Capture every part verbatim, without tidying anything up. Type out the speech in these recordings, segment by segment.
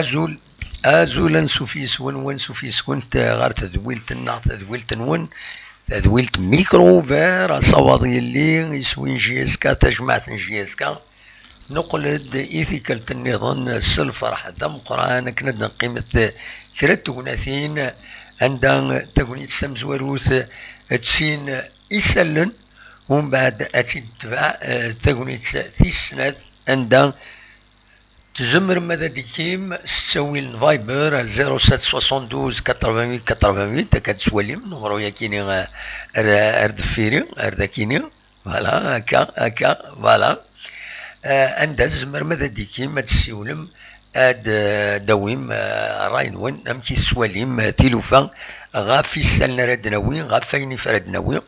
Azul, azul, ansuf yes-wen, wansuf yes-went ɣer tedwilt-nneɣ, tadwilt-nwen, tadwilt Micro Ouvert, asawaḍ yelli, iswi n J S K, tajmaɛt n J S K. Nuqel-d i tikkelt nniḍen s lferḥ d ameqqran akken ad neqqimet kra n tegnatin anda tagnit tamezwarut d sin isallen, umbeɛd ad tt-id-tetbeɛ, eh, tagnit tis snat anda tzemrem ad d-tekim s ttawil n Viber ar zéro sept soixante-douze quatre-vingt-huit quatre-vingt-huit, akka ad twalim numru-yakini, eh, ar, ar deffiri, ar dakini. Voilà, akka, akka, voilà. Eh, anda tzemrem ad d-tekim, ad tessiwlem, ad, eh, d-awim, eh, ṛṛay-nwen, amek i tettwalim, eh, tilufa ɣef isallen ara d-nawi, ɣef wayen ifra d-nawi.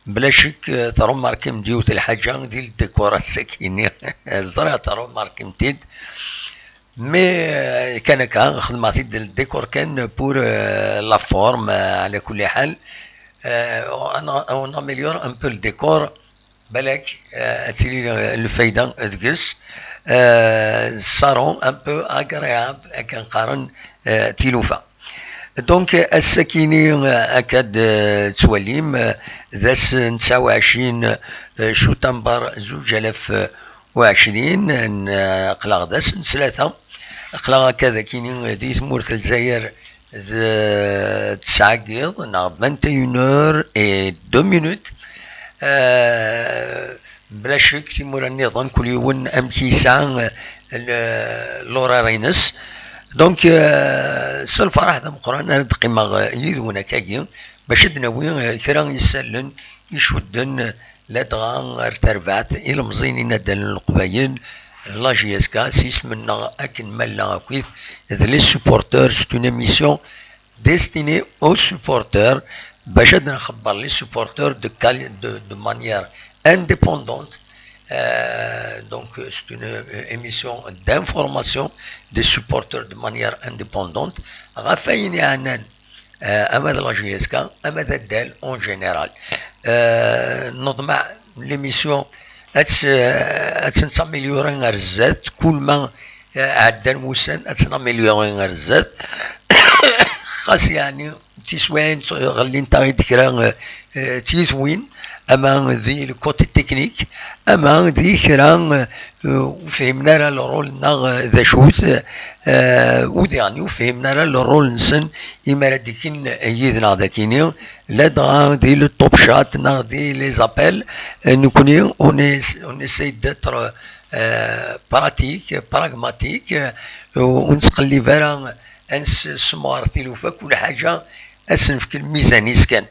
Bla ccek, eh, tṛumarkim-d yiwet lḥaǧa di ldikor ass-akini. Ẓriɣ tṛumarkim-t-id. Mais, euh, kan akka, xedmeɣ-t-id ldikor kan pour, euh, la forme, euh, ɛla kulli ḥal. Euh, on, on améliore un peu le décor. Balak, euh, ad tili, euh, lfayda deg-s. Euh, sarron un peu agréable, akken qqaren, euh, tilufa. Donc, ass-akini, euh, akka d, euh, tettwalim, euh, d ass n tesɛa u ɛecrin, euh, cutamber zuǧ alaf, euh, u ɛecrin, n, aql-aɣ d ass n ttlata. Aql-aɣ akka d akini di tmurt n Lezzayer d tesɛa n yiḍ, neɣ vingt et une heures et deux minutes. Euh, bla ccek, timura nniḍen, kul yiwen amek yesɛa, euh, l-, l'horaire-ines. Donc, euh, s lferḥ d ameqqran ara d-qqimeɣ, euh, yid-wen akkagi, bac ad d-nawi, euh, kra n yisallen icudden, ladɣa ar terbaɛt ilemẓiyen inaddalen n Leqbayel, la J S K, s yisem-nneɣ akken ma llan akkit, d les supporters, c'est une émission destinée aux supporters, bac ad nxebber les supporters de quali-, de, de manière indépendante. Euh, donc, c'est une, euh, émission d'information des supporters de manière indépendante. Ɣef wayen yeɛnan, euh, ama d la J S K, ama d addal en général. Euh, neḍmeɛ l'émission ad tt-, ad tt-nettaméliori ar zdat, kul ma, euh, ɛeddan wussan ad tt-naméliori ar zdat. Xas yeɛni tiswiɛin ɣellint-aɣ-id kra, euh, euh, tyitwin, ama di le côté technique, ama di kra, euh, ur fhimen ara le rôle-nneɣ, euh, d acu-t, euh, u diɣen ur fhimen ara le rôle-nsen imi ara d-kkin yid-neɣ dakini, ladɣa di le top chat neɣ di les appels, euh, nekkni, on est, on essaye d'être, euh, pratique, pragmatique, euh, ur nettqellib ara ad nessemɣer tilufa, kul ḥaǧa ad s-nefk lmizan-is kan.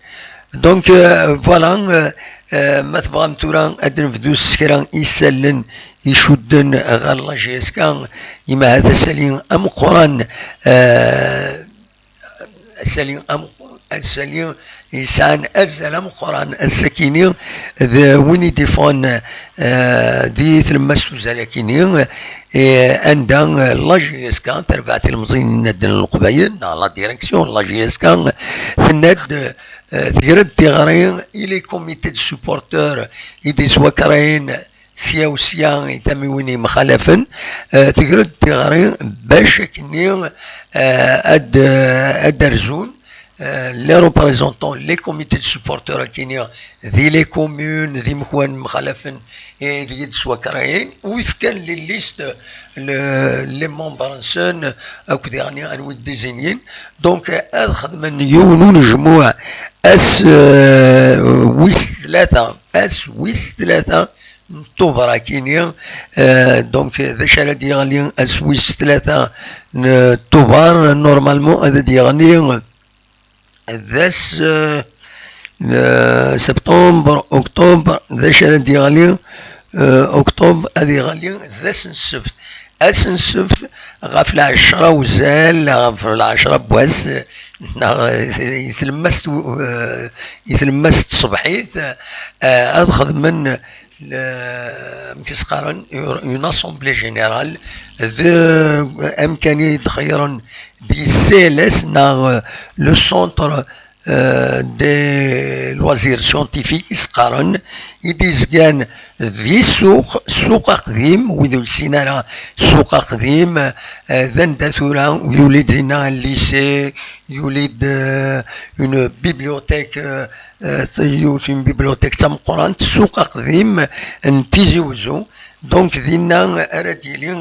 Donc, euh, voilà, euh, euh, ma tebɣam tura ad nebdu s kra isallen icudden ɣer la J S K, imaha d asali ameqqran, euh, asali ameqqran, asali yesɛan azal ameqqran ass-akini d win i d-iffɣen, euh, di tlemmast uzal-akini, euh, anda, euh, la J S K, terbaɛt ilemẓiyen n inaddalen n Leqbayel, neɣ la direction n la J S K, tenna-d, euh, tegra-d tiɣri i les comités de supporters i d-yettwakrayen sya u sya i tamiwin yemxalafen, euh, tegra-d tiɣri bac akkenni, euh, ad, euh, ad d-rzun, euh, les représentants, les comités de supporters akkenni di les communes, d imekwan mxalafen, i deg i d-ttwakrayen, u yefkan les listes, le, les membres-nsen, akked yeɛni anwa i d-désignin. Donc, ad xedmen yiwen unejmuɛ ass, euh, wis tlata, ass wis tlata n Tubeṛ akini. Euh, donc, d acu ara d-yeɣli ass wis tlata n Tubeṛ? Normalement, ad d-yeɣli d ass, euh, euh, septembre, octobre, d acu ara d-yeɣli, euh, octobre, ad yeɣli d ass n ssebt. Ass n ssebt, ɣef lɛecra uzal, ɣef lɛecra n wass, neɣ, euh, i tlemmast, euh, i tlemmast tṣebḥit, euh, ad xedmen le-, amek i s-qqaren, une assemblée générale, d amkan i d-xeyyren di C L S neɣ, euh, le centre, des loisirs scientifiques i s-qqaren, i d-izgan di ssuq, ssuq aqdim, wid ur yessin ara ssuq aqdim, d anda tura yuli-d dinna lycée, yuli-d une bibliothèque, yiwet une bibliothèque d tameqqrant, ssuq aqdim n Tizi Wezzu. Donc dinna ara d-yili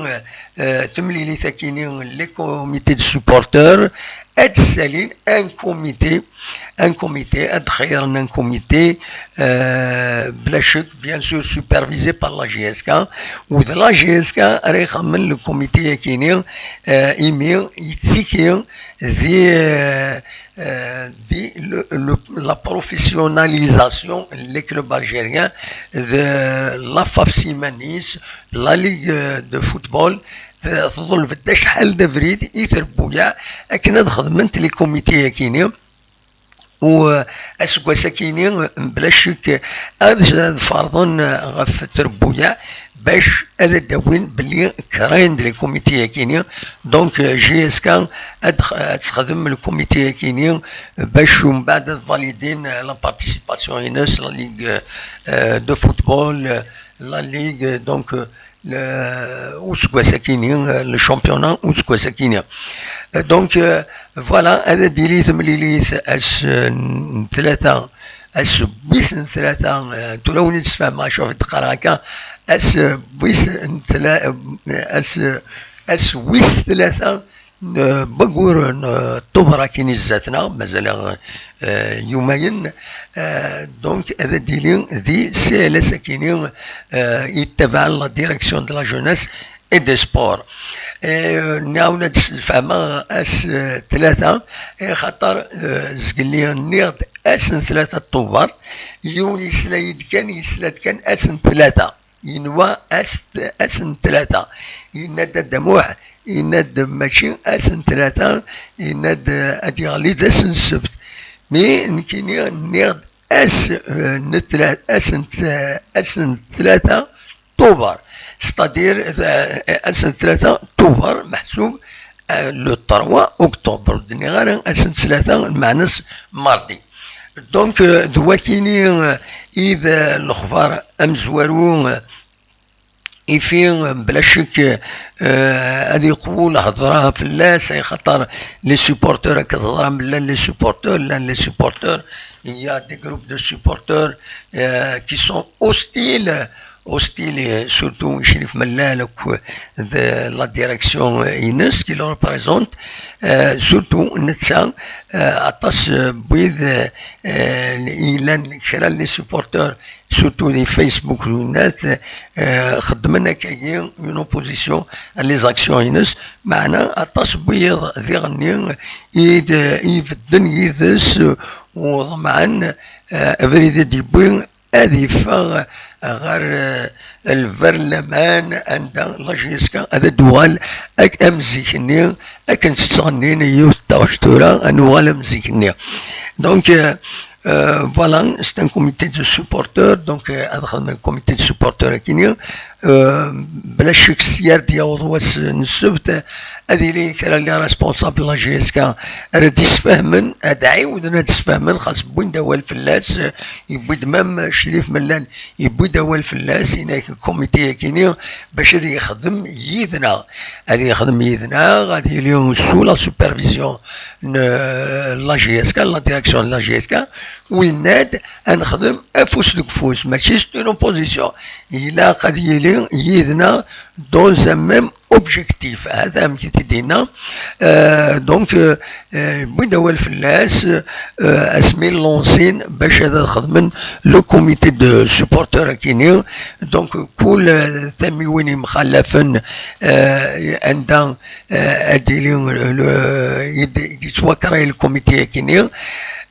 temlilit akini, les comités de supporters, ad d-ssalin un comité, un comité, ad d-xeyren un comité, bla ccek, bien sûr, supervisé par la J S K, u d la J S K ara ixemmen le comité akini, imi yettiki di di le, le, la professionnalisation n les clubs algériens, de la FAF s iman-is, la Ligue de football, teḍleb-d acḥal d abrid i trebbuyaɛ akken ad xedment les comités akini. U aseggas akini, mebla ccek, ad, ad ferḍen ɣef trebbuyaɛ bac ad d-awin belli kra n les comités akini. Donc J S K ad, ad texdem le comité akini bac umbeɛd ad validin la participation-ines la ligue de football, la ligue, donc le, useggas akini, le championnat useggas akini. Donc voilà, ad d-tili temlilit ass n tlata, ass wis n tlata, tura win i d-sfehmeɣ acu ɣef d-qqareɣ akka, ass wis n tla-, ass, ass wis tlata n waggur n Tubeṛ akini zdat-neɣ, mazal-aɣ yumayen. Donc ad d-tili di C L S akini, yettabaɛ la direction de la jeunesse et des sports. Nɛawen ad d-sfehmeɣ ass tlata, xaṭer zgelli nniɣ-d ass n tlata Tubeṛ, yiwen yesla-yi-d kan, yesla-d kan ass n tlata, yenwa ass, ass n tlata. Yenna-d Dda Muḥ, yenna-d mačči ass n tlata, yenna-d ad yeɣli d ass n ssebt. Mi nekkini nniɣ-d ass n tla-, ass n t-, ass n tlata Tubeṛ, c'est-à-dire ass n tlata Tubeṛ meḥsub le trois octobre, ur d-nniɣ ara ass n tlata, lmeɛna-s mardi. Donc d wakini i d lexbar amezwaru, ifi bla ccek ad yeqwu lhedra fell-as, ay xaṭer les supporters, akka teḍra mella les supporters, llan les supporters, il y a des groupes de supporters qui sont hostiles, hostile, surtout Crif Mellal akked la direction-ines qui le représente, surtout netta, aṭas n wid yellan kra n les supporters, surtout di Facebook d winnat, xeddmen akkagi une opposition à les actions-ines, meɛna aṭas n wiyiḍ diɣenni i d-, i ibedden yid-s, u ḍemɛen abrid i d-yewwi ad yeffeɣ ɣer lberlaman, anda la J S K ad d-tuɣal ak-, am zik-nni, akken tettɣennin yiwet n taɣect tura, ad nuɣal am zik-nni. Donc voilà, c'est un comité de supporters, donc ad xedmen comité de supporters akini, bla ccek sya ar d-yaweḍ wass n ssebt, ad yili kra n les responsables n la J S K ara d-isfehmen, ad ɛiwden ad d-sfehmen, xas wwin-d awal fell-as, yewwi-d même Crif Mellal, yewwi-d awal fell-as, yenna-ak comité akini bac ad yexdem yid-neɣ, ad yexdem yid-neɣ, ad yili sous la supervision n la J S K, la direction de la J S K, winna-d ad nexdem afus deg ufus, mačči c'est une opposition, ilaq ad yili yid-neɣ dans un même objectif, hada amek i t-id-yenna. Donc wwin-d awal fell-as asmi lansin bac ad xedmen le comité de supporters akini. Donc kul tamiwin yemxalafen, anda ad yili, i d-yettwakreh le comité akini,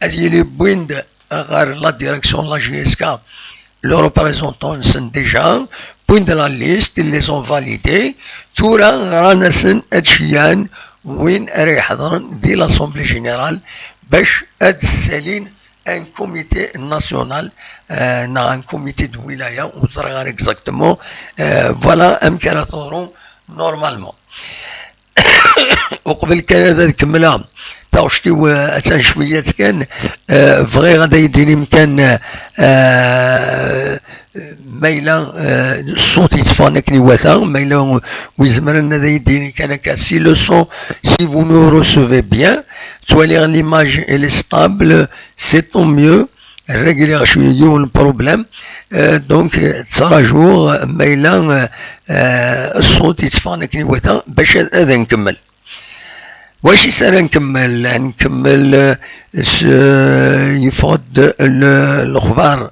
ad yili wwin-d ɣer la direction n la J S K le représentant-nsen déjà, wwin-d la liste, ils les ont validés, tura ɣran-asen ad ceyyɛen win ara iḥeḍren di l'assemblée générale bac ad ssalin un comité national, neɣ un comité de wilaya, ur ẓriɣ ara exactement. Voilà amek ara teḍru normalement. Uqbel kan ad kemmleɣ, taɣect-iw, eh, attan cwiya-tt kan. Eh, bɣiɣ ad ay-d-inim kan, eh, ma yella, eh, ṣṣut yetteffɣen akken iwata, ma yella wi zemren ad ay-d-yini kan akka, si le son, si vous nous recevez bien, ttwaliɣ l'image elle est stable, c'est tant mieux. Rreɣ yiwen problème. Eh, donc, eh, ttṛajuɣ ma yella, eh, eh, ṣṣut yetteffɣen akken iwata bac ad, ad nkemmel. Wac i s ara nkemmel? Ad nkemmel, eh, s, eh, yeffeɣ-d l-, lexbar,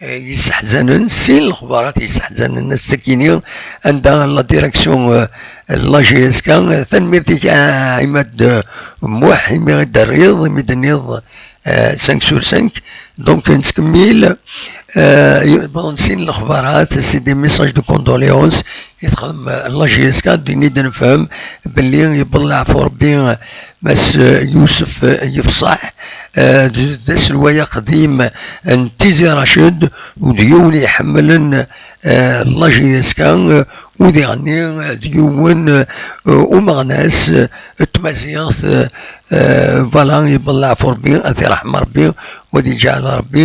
eh, yesseḥzanen, sin lexbarat yesseḥzanen ass-akini, anda la direction, eh, n la J S K. Tanemmirt-ik a Ɛimad, eh, Muḥ, imi i d-terriḍ, imi d-tenniḍ, eh, cinq sur cinq. Donc, nettkemmil, eh, bon, sin lexbarat, c'est des messages de condoléances i texdem, eh, la J S K, d-ini d-nefhem belli yewweḍ leɛfu Rebbi, eh, Mass, eh, Yusef, eh, Yefṣaḥ, eh, d, d aselway aqdim n Tizi Raced, u d yiwen iḥemmlen, eh, la J S K, eh, u diɣenni, eh, d yiwen, eh, umeɣnas, eh, n tmaziɣt, eh, eh, voilà, yewweḍ leɛfu Rebbi, ad t-iṛḥem Rebbi, u ad iǧɛel Rebbi,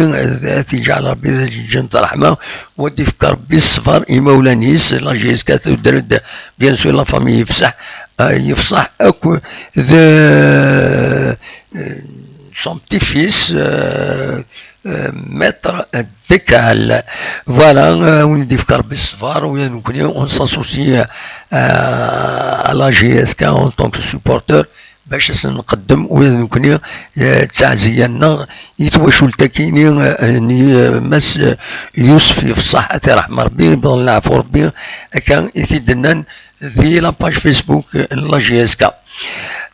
ad iǧɛel Rebbi d aǧeǧǧen n ṛṛeḥma, u ad d-ifk Rebbi ṣṣber i imawlan-is, la J S K tudder-d, bien sûr, la famille Yefṣaḥ, eh, Yefṣaḥ akk d, eh, son petit-fils, eh, eh, Maître Dekal. Voilà, eh, win i d-ifk Rebbi ṣṣber, u nekkni, on s'associe, eh, à la J S K en tant que supporter, bac ad sen-nqeddem ula d nekkni, eh, d taɛziya-nneɣ i twacult-akini, eh, n, eh, Mass, eh, Yusef Yefṣaḥ, ad t-iṛḥem Rebbi, yewweḍ leɛfu Rebbi, akka i t-id-nnan di la page Facebook, eh, n la J S K.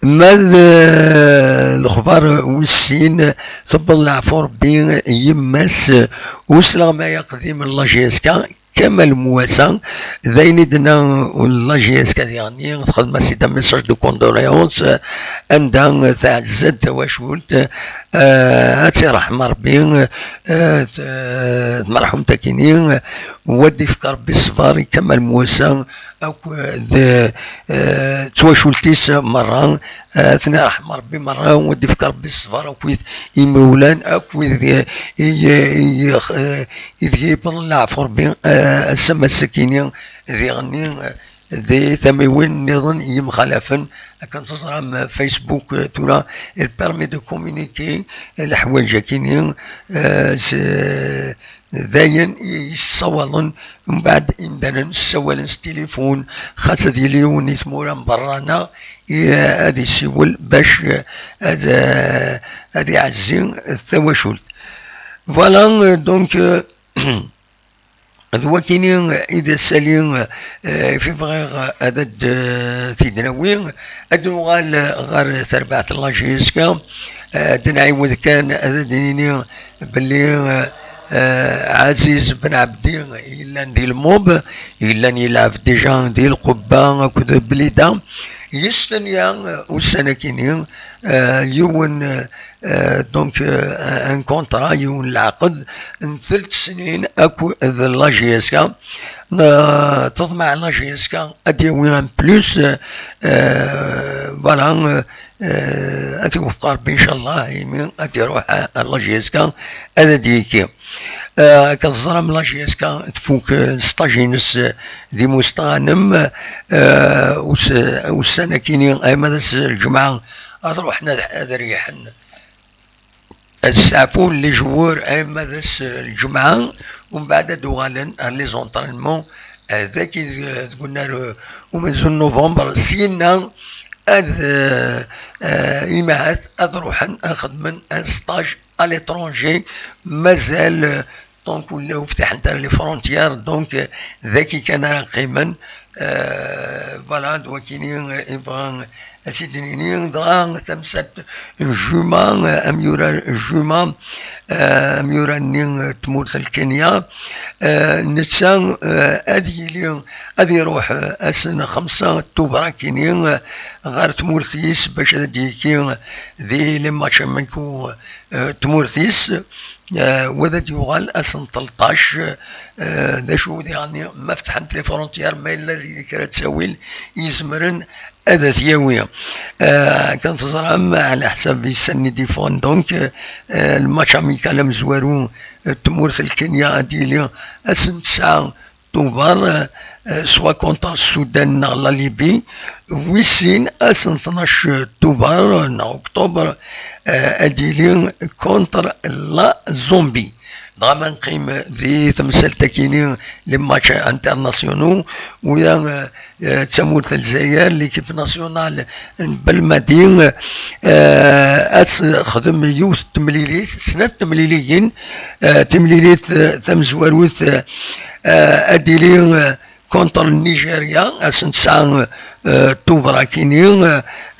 Ma d, eh, lexbar wis sin, tewweḍ leɛfu Rebbi yemma-s, eh, usleɣ ma aqdim n la J S K, Kamal Mouassa, d ayen i d-tenna la J S K diɣenni, texdem-as-id un message de condoléances, eh, anda, eh, tɛezza-d tawacult, eh, ad tt-iṛḥem Rebbi, eh, t-, eh, tmerḥumt akini, eh, u ad d-ifk Rebbi ṣṣber i Kamal Mouassa akk d, eh, twacult-is merra, eh, ad ten-iṛḥem Rebbi merra, u ad d-ifk Rebbi ṣṣber akked imawlan, akked i, i, i, eh, ideg yewweḍ leɛfu Rebbi, eh, ass-a mass-akini diɣenni, eh, di tamiwin nniḍen yemxalafen. Akken teẓram, eh, Facebook, eh, tura, il permet de communiquer, eh, leḥwayeǧ-akini, eh, s, d ayen i yessawalen mbeɛd imdanen, ssawalen s tilifun, xas ad yili yiwen i tmura n berra-nneɣ, i, eh, ad yessiwel bac, eh, ad, eh, ad iɛezzi tawacult. Voilà, eh, donc, eh, d wakini i d asali, eh, i bɣiɣ ad d, eh, t-id-nawi. Ad nuɣal ɣer terbaɛt n la J S K, eh, ad d-nɛiwed kan ad d-nini belli, eh, eh, Ɛaziz Ben Ɛebdi yellan di Lmub, yellan yelɛeb déjà di Lqubba akked Blida, yestenya, eh, ussan-akini, eh, yiwen, eh, eh, donc, eh, un contrat, yiwen n lɛaqed n telt snin akked la J S K. Eh, teḍmeɛ la J S K ad d-yawi un plus, eh, eh, voilà, eh, eh, ad t-iwefeq Rebbi, inchallah, imi ad d-iruḥ, eh, la J S K ad d-yekki. Eh, akken teẓram, la J S K tfuk, eh, stage-ines, eh, di Mustaɣanem, eh, us-, ussan-akini, ayma d ass n lǧemɛa, ad ruḥen ad, ad reyḥen. Ad steɛfun les joueurs, ayma d ass n lǧemɛa, umbeɛd ad uɣalen ar les entraînements, eh, dagi deg, deg unnar, eh, umenzu n novembre, syenna ad, eh, eh, imahat ad ruḥen ad xedmen un stage à l'étranger, mazal, eh, donc ur la uftiḥent ara les frontières, donc, eh, dagi kan ara qqimen. Eh, voilà, d wakini, eh, i bɣa ad t-id-nini. Dɣa tamsalt n Juma, eh, amyurar Juma, eh, amyurar-nni, eh, tmurt n Kenya, eh, netta, eh, ad yili, ad iruḥ, eh, ass n xemsa Tubeṛ akini, eh, ɣer tmurt-is bac ad d-yekki di les matchs amicaux, eh, tmurt-is, eh, wa ad d-yuɣal ass n tleṭṭac, eh, d acu diɣenni ma fetḥent les frontières, ma yella kra ttawil izemren ad t-yawi. Kan teẓram, ɛla ḥsab issan-nni d-yeffɣen, donc, lmatch amical amezwaru n tmurt n Kenya ad yili ass n tesɛa Tubeṛ, soit contre Sudan neɣ la Libye, wis sin ass n tnac Tubeṛ neɣ Octobre, ad yili contre la Zambie. Dɣa ma neqqim di temsalt-akini, les matchs internationaux, uya d tamurt n Lezzayer, l'équipe nationale n Belmadi, ad texdem yiwet n temlilit, snat temliliyin, timlilit tamezwarut ad d-tili contre Nigeria, ass n tesɛa Tubeṛ akini,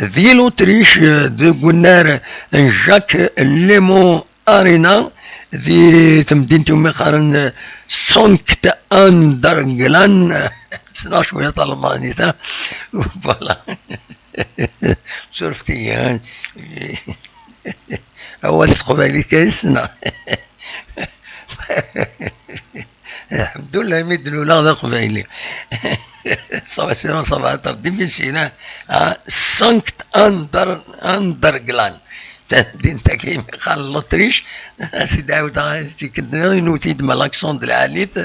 di l'Autriche, deg unnar n Jacques Lémon Arena, di temdint umi qqaren Sankt Anderglan. Ssneɣ cwiya talmanit, ha? Voilà. Surfet-iyi, ha? Awal s teqbaylit kan i ssneɣ. Lḥemdullah, imi d-luleɣ d aqbayli. Ça va, sinon ça va être difficile, hein? Ah, Sankt Ander-, Anderglan. Tamdint-agi imi qqaren l'Autriche, a s-id-ɛawdeɣ tikkelt-nniḍen, inut-iyi-d ma l'accent d lɛali-t.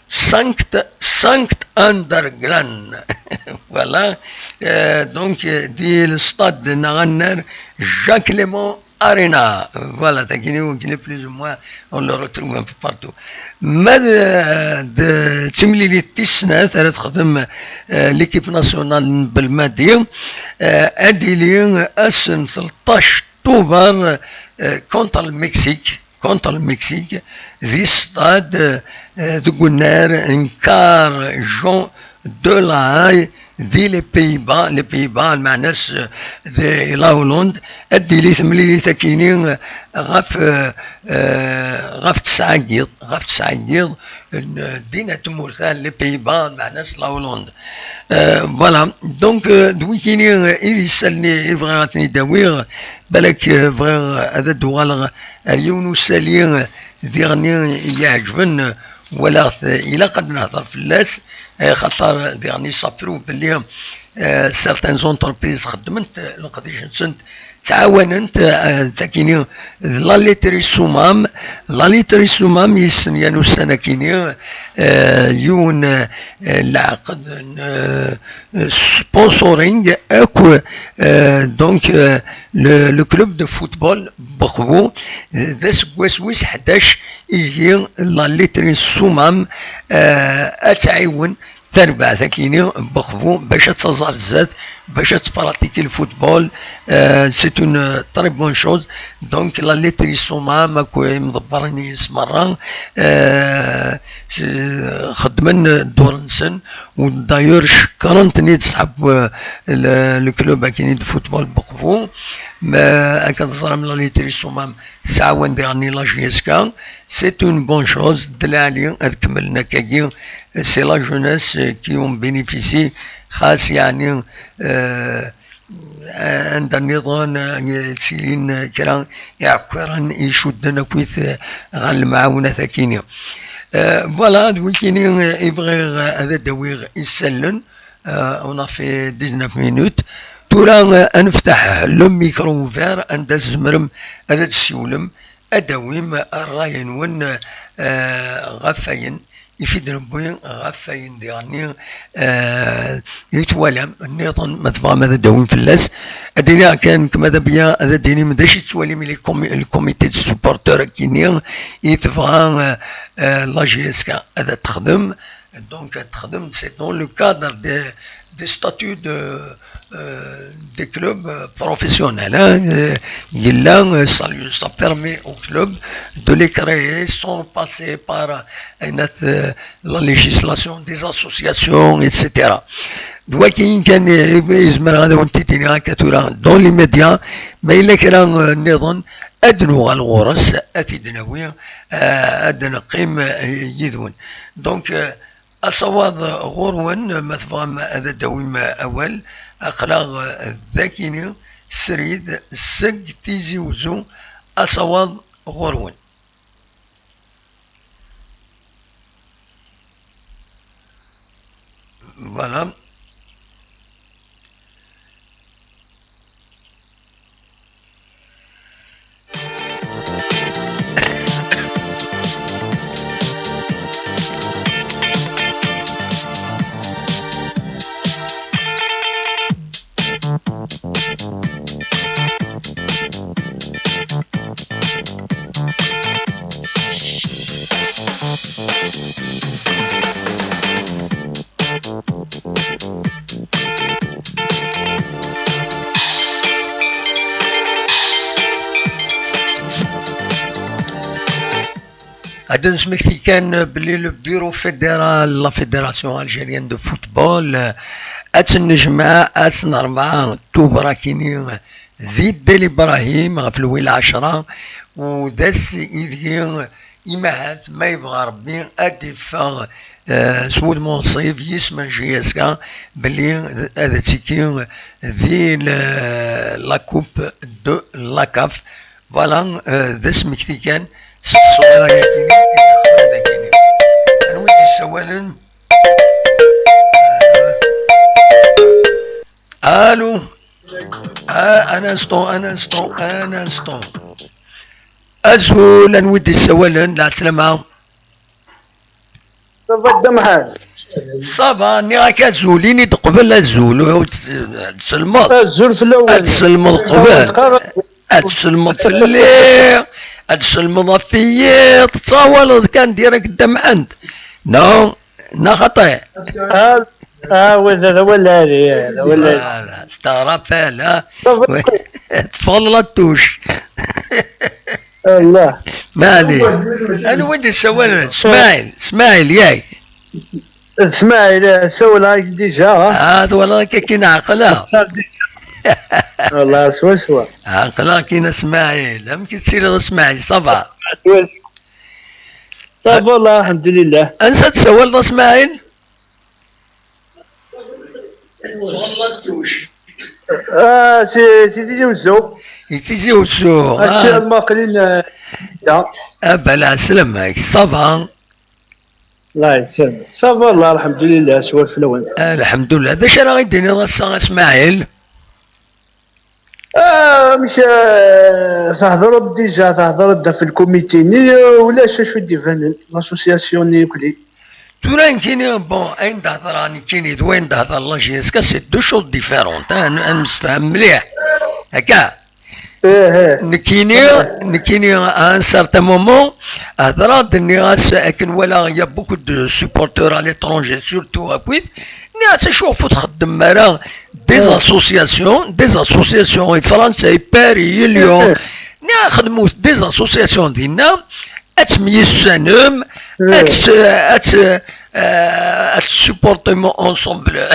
Sankt, Sankt Anderglan. Voilà. Euh, donc, euh, di l'stade neɣ annar Jacques Lémon Arena. Voilà, tagini, on connaît plus ou moins, on le retrouve un peu partout. Ma d, d timlilit tis snat ara texdem, euh, l'équipe nationale n Belmadi, euh, ad d-tili ass n tleṭṭac Tubeṛ, euh, contre le Mexique, contre le Mexique, di stade, euh, deg unnar n Car Jean de la Haye, di les Pays-Bas, les Pays-Bas, lmeɛna-s, euh, di la Hollande, ad d-tili temlilit akini, euh, ɣef, euh, euh, ɣef tesɛa n yiḍ, ɣef tesɛa n yiḍ, n, euh, din at tmurt-a, les Pays-Bas, lmeɛna-s la Hollande. Euh, voilà, donc, euh, d wikini, euh, i d isallen i bɣiɣ ad ten-id-awiɣ, balak, euh, bɣiɣ ad d-uɣaleɣ ar yiwen usali, euh, diɣen i yi-iɛeǧben, euh, walaɣ-t, euh, ilaq ad nehder fell-as, euh, xaṭer diɣen ça prouve belli, euh, certaines entreprises xeddment, euh, leqdic-nsent, ttɛawanent, euh, takini, d la laiterie Soumam. La laiterie Soumam, yessen yan ussan akini, euh, yiwen, euh, leɛqed n, euh, sponsoring akk, euh, donc, euh, le, le club de football Bexbu, d aseggas wis ḥdac, ihi la laiterie Soumam, euh, ad tɛiwen tarbaɛt akini n Bexbu bac ad taẓ ar zdat, bac ad tpratiki le football. Euh, c'est une très bonne chose. Donc, la laiterie Soumam, akk imḍebbren-is merra, euh, s-, xeddmen ddur-nsen, u d'ailleurs cekkren-ten-id ṣḥab, euh, le, le club akini de football Bexbu. Ma akken teẓram, la laiterie Soumam tɛawen diɣen la J S K, c'est une bonne chose, d lɛali ad kemmlen akkagi. C'est la jeunesse, euh, qui en bénéficie, xas yeɛni, euh, anda nniḍen, euh, ttilin, euh, kra iɛekkiren icudden akkit, euh, ɣer lemɛawnat akini. Euh, voilà, d wikini, euh, i bɣiɣ, euh, ad d-awiɣ isallen. Euh, on a fait dix-neuf minutes. Tura, euh, ad neftaḥ le micro ouvert, anda tzemrem ad d-tessiwlem, ad d-tawim ṛṛay-nwen, euh, ɣef wayen i d-newwi, ɣef wayen diɣen, euh, i twalam nniḍen, ma tebɣam ad d-tawim fell-as. Ad d-iniɣ kan, kemm a Debya, ad d-tinim d acu i tettwalim les comi-, le comité de supporters akini i tebɣa, euh, euh, la J S K ad texdem. Donc, ad texdem, c'est dans le cadre des, des statuts de, euh, des clubs, euh, professionnels, hein. Euh, yella, euh, ça lui, ça permet au club de les créer sans passer par, euh, une, euh, la législation des associations, et cetera. D wayi kan, euh, i zemreɣ ad awen-t-id-iniɣ akka tura, dans les médias, ma yella kra, euh, nniḍen, ad nuɣal ɣur-s, ad t-id-nawi, euh, ad neqqim, euh, yid-wen. Donc, euh, Asawaḍ ɣur-wen, ma tebɣam ad d-tawim awal, aql-aɣ dagini srid seg Tizi Uzzu. Asawaḍ ɣur-wen. Voilà. Ad nesmekti kan belli le bureau fédéral de la Fédération Algérienne de Football, eh, ad tennejmaɛ ass n rebɛa tuber akini di Dda Ibrahim ɣef lwil ɛecra, u d ass ideg imahat ma yebɣa Rebbi ad d-iffeɣ, eh, s wudem unṣib yisem n J S K belli ad tiki di le- la coupe de la caf. Voilà, eh, d asmekti kan s tṣura-yagi. Anwa i d-yessawalen? Allô? Ah, un instant, un instant, un instant. Azul, anwa i d-yessawalen? Lɛeslama. Ça va, Dda Mḥend? Ça va, nniɣ-ak azul, ini-d qbel azul, ur t-, ad tselmeḍ. Azul fell-awen. Ad tselmeḍ qbel. Ad tselmeḍ fell-i, ad tselmeḍ ɣef-iyi, tettawaleḍ kan direct Dda Mḥend. Non, neɣ xaṭi? Ah, ah, oui, d awal-agi, d awal-agi. Voilà, c'est un rappel, hein. Ça va. Teffeɣ la touche. Allah. Maɛlic. Anwa i d-yessawalen? Smaɛil, Smaɛil, yak. Smaɛil, eh, ssawleɣ-ak déjà, ha? Ah, twalaḍ akka akin ɛeqleɣ. Wallah, swaswa. Ɛeqleɣ akin a Smaɛil. Amek i tettiliḍ a Smaɛil? Ça va? Swaswa. Ça va, wallah, alḥemdulillah. Ansa d-tsawaleḍ a Smaɛil? Ah, si, si Tizi Wezzu. Si Tizi Wezzu, ah. Actuellement, aql-in, eh, da. Ah, ben, lɛeslama-k, ça va? Allah yesserm. Ça va, Allah, alḥemdulillah, swal fell-awen. Alḥemdulillah. D acu ara ɣ-d-tiniḍ ass-a a Smaɛil? Ah, amek, eh, thedreḍ déjà, thedreḍ-d ɣef lkumiti-nni, eh, ulac acu i d-ibanen, l'association-nni yakk-nni. Tura nekkini, bon, ayen d-hedreɣ nekkini d wayen d-hedreɣ la J S K, c'est deux choses différentes, hein, ad nemsefham mliḥ. Akka? Ih, ih. Nekkini, nekkini, à un certain moment, hedreɣ-d, nniɣ-as, akken walaɣ, il y a beaucoup de supporters à l'étranger, surtout akkit, nniɣ-as, acu ɣef ur txeddmem ara des associations, des associations i Fransa, i Paris, i Lyon, nniɣ-as, xedmet des associations dinna, ad temyussanem, ad t-, ad t-, eh, ad tessupportem ensemble,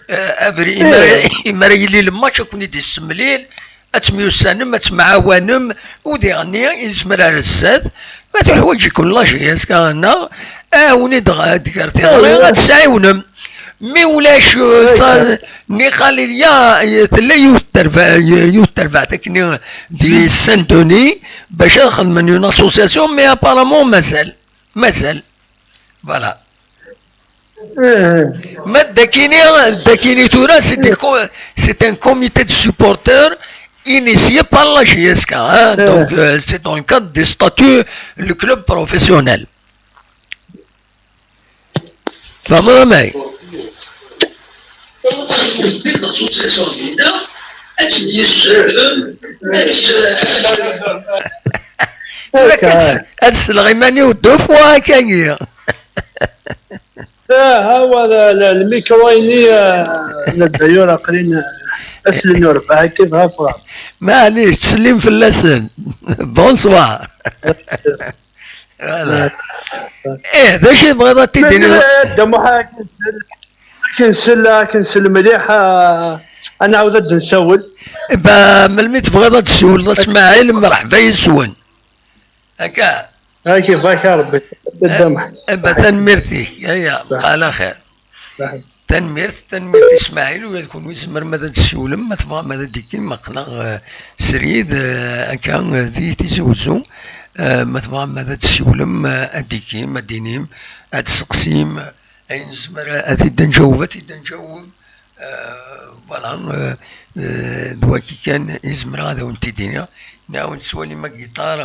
eh, abrid, imara, imara yili le match ad ken-id-issemlil, ad temyussanem, ad temɛawanem, u diɣenni yezmer ar zdat, ma tuḥwaǧ-iken la J S K-nneɣ, aɛiwen-id ɣ-, ad gar tiɣri, ad tesɛiwnem. Mi ulac, eh, ça, niqal il y a, tella yiwet terbaɛt, yiwet terbaɛt akken di Saint-Denis, bac ad xedmen une association, mais apparemment mazal, mazal. Voilà. Eh. Ma d akini, d akini tura, c'est des co-, c'est un comité de supporters initié par la J S K, hein. Eh. Donc, euh, c'est dans le cadre des statuts, le club professionnel. Tfehmeḍ a May? Tura kan s-, ad sleɣ iman-iw deux fois akkagi. Ah, awa, la, la, le micro-ini, euh, la, d'ailleurs, aql-in, euh, aslen urbaɛ, akka, dɣa ffɣeɣ. Maɛlic, ttsellim fell-asen. Bonsoir. Voilà. Eh, d acu i tebɣiḍ ad t-id-tiniḍ? Dda Muḥ, akken sel, akken sel mliḥ, ah, ad nɛawed ad d-nsawel. Ba, melmi tebɣiḍ ad d-ssiwleḍ a Smaɛil, mreḥba yes-wen. Akka. Ak ibarek Rebbi. Dda Muḥ. Eh, ba, tanemmirt-ik. Aya, bqaɛ ɛla xir. Tanemmirt, tanemmirt i Smaɛil, ula d kunwi tzemrem ad d-tessiwlem, ma tebɣam ad d-ikkim, aql-aɣ, eh, srid, eh, akka, eh, di Tizi Wezzu, eh, ma tebɣam ad d-tessiwlem, eh, ad d-ikkim, ad d-inim, ad d-tseqsim, ayen nezmer ad t-id-nǧaweb, ad t-id-nǧaweb, eh, voilà, eh, eh, d waki kan i zemreɣ ad awen-t-id-iniɣ, nɛawen nettwali ma giṭar,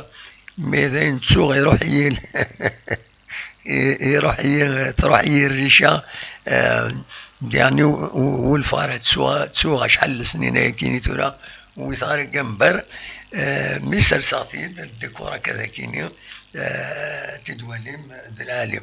mais d ayen ttuɣ iruḥ-iyi. I-, iruḥ-iyi, truḥ-iyi rrica, eh, diɣen u-, u-, ur wulfeɣ ara, ttuɣ, ttuɣ acḥal n lesnin ayakini tura, ur witeɣ ara agambar, eh, mi serseɣ-t-id, ldikura akka d akini, eh, ad t-id-twalim, d lɛali.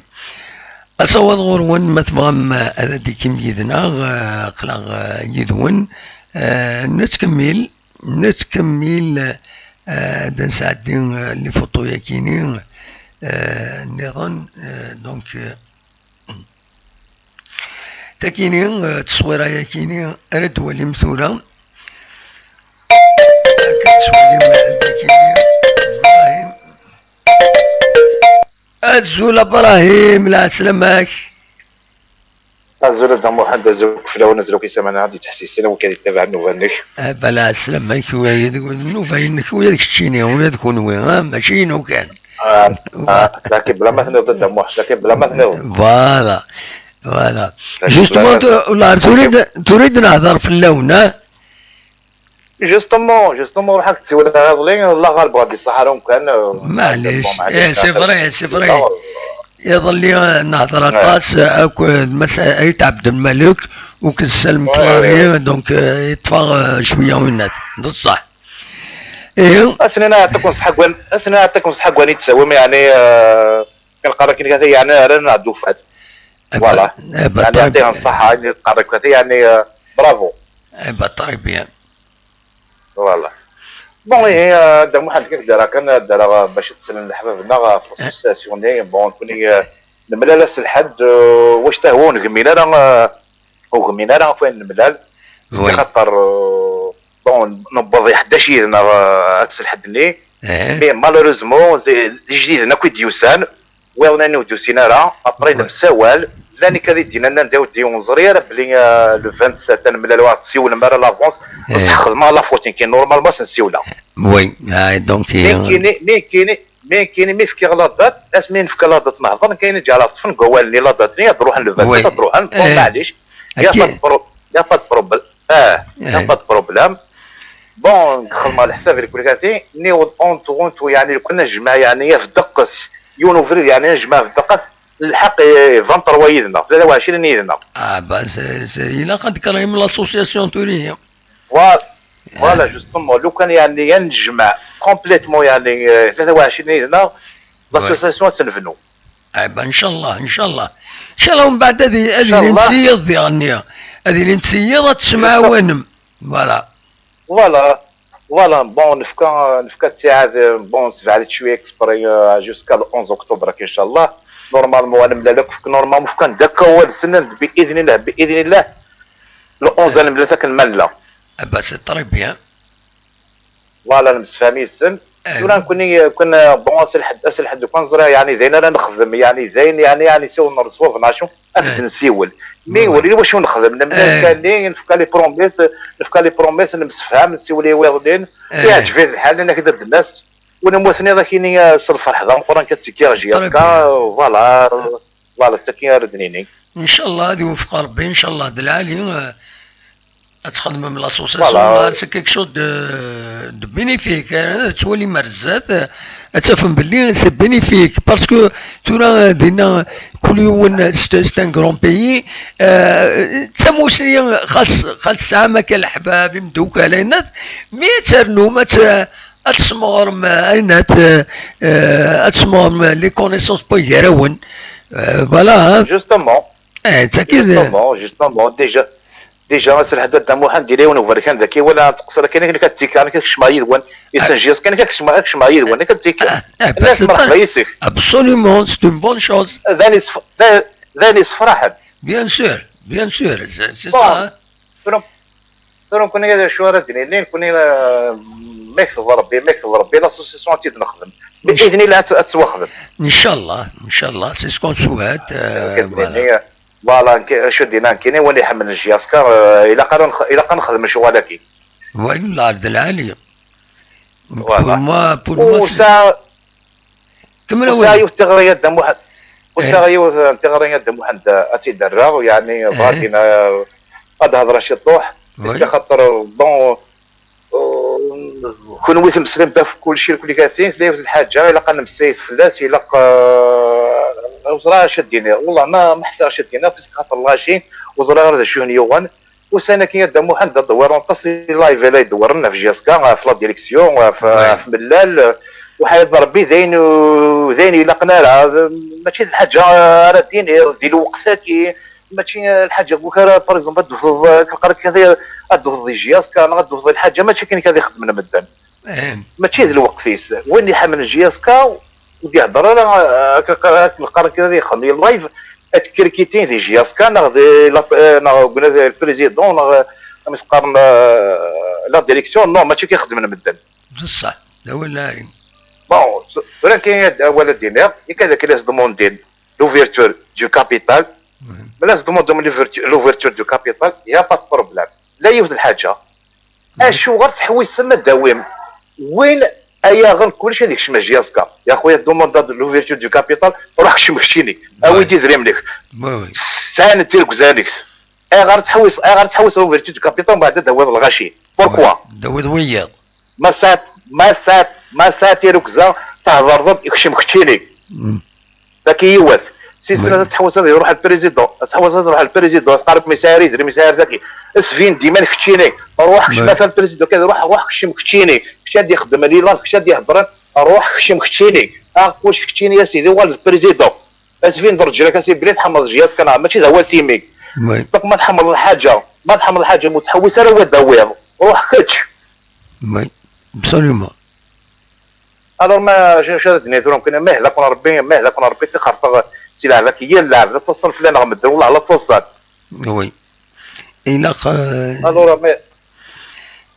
Asawaḍ ɣur-wen, ma tebɣam, eh, ad d-ikkim yid-neɣ, eh, aql-aɣ, eh, yid-wen, eh, nettkemmil, Nettkemmil, eh, ad d-nesɛeddi, eh, les photos-yakini, Eh, nniḍen, eh, donc, eh, takini, eh, tteswira yakini ara d-twalim tura. Akka ttwalim, eh, dakini. Ibrahim. Azul Ibrahim, lɛeslama-k. Azul a Dda Muḥend, azul fell-awen, azul akk isamanen ad d-yettḥessisen, wid kan yettabaɛen nnuba-nnek. Ah, bala, ɛeslama-k, ula d nnuba-nnek, ula d keččini, ula d kunwi, ah, mačči inu kan. Ah, ah, laki bla ma tniḍ a Dda Muḥend, laki bla ma tniḍ. Voilà, voilà. Justement, bla ma tniḍ. Tura, tura i d-, tura i d-nehder fell-awen, ah? Justement, justement, ruḥ ad k-tsiwleɣ iḍelli, la ɣer bɣa di ṣaḥa umkan. Maɛlic, eh, c'est vrai, c'est vrai. Iḍelli, eh, nehder aṭas, eh, akk, eh, d Mass Ayt Ɛebdelmalek, u k-nsalem tlari, donc, eh, yeṭṭef-aɣ, eh, cwiya winat. D ṣṣeḥ. Ihi. Asen-in aɛeṭṭakum ṣṣeḥ n wanni, asen-in aɛeṭṭakum ṣṣeḥ n wanni d-tawim, yeɛni, eh, kan qqar akken kati, yeɛni, ara nɛeddu fat. Eh ben, voilà. Eh ben, yeɛni, très bien. Yeɛṭihen ṣṣeḥḥa, yeɛni, qqar akken kati, yeɛni, eh, bravo. Eh ben, très bien. Voilà. Bon, ihi, eh, a Dda Muḥend, kif dara kan, eh, dara, eh, bac ad t-slen leḥbab-nneɣ, eh, ɣef l'association-nni. Bon, nekni, eh, nemlal ass n lḥedd, eh, wac tahwa ur negmin ara, eh, ur gmin ara ɣef wayen nemlal. Oui. Xaṭer, eh, bon, newweḍ i ḥdac yid-neɣ, eh, ass n lḥedd-nni. Eh. Mais malheureusement, d, d ijdiden akk i d-yusan. Wiḍen ur d-usin ara, après nemsawal, llan ikad i d-yennan anda ur d-, ur neẓri ara belli, euh, le vingt-sept ad nemlal, ur ɣ-tsiwlem ara l'avance, eh, bṣeḥ xedmeɣ la faute, nekkini normalement ad sen-siwleɣ. Oui, ah, donc, mais euh, nekkini, mais nekkini, mais nekkini mi fkiɣ la date, asmi nefka la date nehḍer, nekkini ǧeɛleɣ ṭṭfen deg wawal-nni la date-nni, ad d-ruḥen le vingt-sept, oui, ad d-ruḥen, bon, eh, maɛlic, y a pas de pro-, y a pas de problème. Ah, y a pas de problème. Bon, xedmeɣ leḥsab di kulkati, niweḍ en tout, en tout, yeɛni, lukan nejmeɛ, yeɛni, af ddeqs, yiwen ubrid, yeɛni, nejmeɛ af ddeqs, nlḥeq i vingt-trois yid-neɣ, tlata u ɛecrin yid-neɣ. Ah, bah, c'est, c'est, ilaq ad d-kerrim l'association tura-yi. Voilà, voilà, justement, lukan, yeɛni, ad nejmeɛ complètement, yeɛni, eh, tlata u ɛecrin yid-neɣ, l'association ad tt-nebnu. Ah, bah, ncallah, ncallah. Ncallah, mbeɛd ad i-, ad ilint tiyiḍ diɣenni. Ad ilint tiyiḍ, ad tessemɛawanem. Voilà. Voilà, voilà, bon, nefka, nefka ttiɛad, bon, sebɛed cwiya exprès, euh, jusqu'à le onze octobre, ncallah. Normalement, ad nemlal akk, normalement, fkan-d akk awal, snen-d, bi idnillah, bi idnillah. Le onze, ad nemlal akken ma nella. Ah bah, c'est très bien. Voilà, nemsefham yid-sen. Eh. Tura nekkni, nekkni, bon, ass n lḥedd, ass n lḥedd, kan ẓriɣ, yeɛni, d ayen ara nexdem, yeɛni, d ayen, yeɛni, yeɛni, siwel n ṣṣwab, neɣ acu, ad d-nsiwel. Mi wali wacu nexdem, nemlal kan-nni, nefka les promesses, nefka les promesses, nemsefham, nsiwel i wiḍnin, yeɛǧeb-it lḥal, nnan-ak-d ad d-nas, wala ma tniḍ akini, eh, s lferḥ d ameqqran kan ttekkiɣ J S K, voilà, voilà, d takki ara d-nini. Ncallah ad iwefeq Rebbi, ncallah d lɛali, eh, ad txedmem l'association, voilà. C'est quelque chose de, de bénéfique, eh, ad twalim ar zdat, eh, ad tafem belli c'est bénéfique, parce que tura, eh, dinna, kul yiwen, c'est, c'est un grand pays, eh, d tamussni, xas, xas tesɛam akka leḥbab, imdukal, ayen, mais ad ternum, ad t-, ad tesmeɣrem, eh, ayen, ad, eh, ad tesmeɣrem les connaissances n wagrawen. Eh, voilà, hein. Justement. Eh, d tagi d- Justement, justement, déjà, déjà, ass n lḥedd a Dda Muḥend, yella yiwen uberkan daki, wala teqṣer kan, akken ad tikkar, akken ad kecmeɣ yid-wen, yessen J S K, akken ad kecmeɣ, ad kecmeɣ yid-wen, akken ad tikkar. Ah, ah, bah, c'est très, absolument, c'est une bonne chose. D ayen yessef-, d, d ayen yessefraḥen. Bien sûr, bien sûr, c'est, c'est ça, hein. Tura, tura nekkni d acu ara d-nini, nekkni, euh, ma yekteḍ Rebbi, ma yekteḍ Rebbi, l'association ad tt-id-nexdem. Bi idnillah ad, ad tettwaxdem. Ncallah, ncallah, c'est ce qu'on souhaite, euh, voilà. Voilà, acu d-yenna nekkini, win iḥemmlen J S K, euh, ilaq ara nex-, ilaq ad nexdem lecɣal-agi. Wala, d lɛali. Voilà. Pour moi, pour moi, c'est... Kemmel awal. Usaɣ yiwet tiɣri a Dda Muḥend. Usaɣ yiwet n tiɣri a Dda Muḥend, ad tt-id-rreɣ, yeɛni, bɣiɣ ad d-hedreɣ ciṭuḥ, parce que xaṭer, bon, euh, kunwi temmeslayemt ɣef kulci, irkelli katin, tella yiwet n lḥaǧa, ilaq ad nemmeslay fell-as, ilaq, euh, ur ẓriɣ acu ad d-iniɣ, wallah ma, ma ḥṣiɣ acu ad d-iniɣ, parce que xaṭer lɣaci, ur ẓriɣ ara d acu i ten-yuɣen. Ussan-agi a Dda Muḥend, ad dewwiren aṭas n live ay la idewwiren ɣef J S K, ɣef la direction, ɣef, ɣef Mellal, uḥayad n Rebbi, d ayen, d ayen ilaqen ara, mačči d lḥaǧa ara d-iniɣ di lweqt-agi, mačči lḥaǧa n wakk ara, par exemple, ad d-tewteḍ, ad d-tewteḍ di J S K, neɣ ad d-tewteḍ di lḥaǧa, mačči akken kan ad ixeddmen medden. Mačči d lweqt-is. Win iḥemmlen J S K, ur d-ihedder ara, eh, akka, akka, akken qqaren kra ad yexdem live, ad t-kirkitin di J S K neɣ di la, eh, neɣ deg unadi le président neɣ, eh, amek s-qqaren, eh, la direction, non, mačči akka i xeddmen medden. D ṣṣeḥ, d awal lɛali. Bon, tura kan awal ad d-iniɣ, ikad akken la s-demandin l'ouverture du capital, ma la s-demandin l'ouverture, l'ouverture du capital, y a pas de problème. La yiwet lḥaǧa, acuɣer tettḥewwisem ad d-tawim win ay yaɣen kullec ad yekcem ar J S K? Ya xuya, demande l'ouverture du capital, ruḥ kcem keččini, awi-d idrimen-ik. Sɛan tirgza-nek. Ayɣer tettḥewwis, ayɣer tettḥewwis l'ouverture du capital, mbeɛd ad d-tawiḍ lɣaci? Pourquoi? D-tawiḍ wiyaḍ. Ma sɛat, ma sɛat, ma sɛat tirugza, thedreḍ-d, ikcem keččini. Dagi yiwet. Si snat ad tḥewwes ad iruḥ le président, ad tḥewwes ad iruḥ le président, ad tqareb mi sɛir idrimen, mi sɛir dagi. Sbin-d iman keččini. Ruḥ kečč, ma le président kan, ruḥ, ruḥ keččem keččini. Kečč ad ixeddmen live, kečč ad iheddren, ruḥ keččem keččini. Aɣ kullec keččini a sidi, uɣal d président. Ad tbin d rrǧil akka si bli tḥemmleḍ J S K neɣ mačči d awal timi. Donc ma tḥemmleḍ lḥaǧa, ma tḥemmleḍ lḥaǧa, ur tḥewwis ara wa d-tawiḍ. Ruḥ kečč. Oui, absolument. Alors ma acu ara d-nini tura, mkun ma ihda-ken Rebbi, ma ihda-ken Rebbi, tixerteɣ si leɛba-k, yal leɛba la ttaḍsan fell-aneɣ medden, wellah la ttaḍsan. Oui. Ilaq, eh, Alors, mais,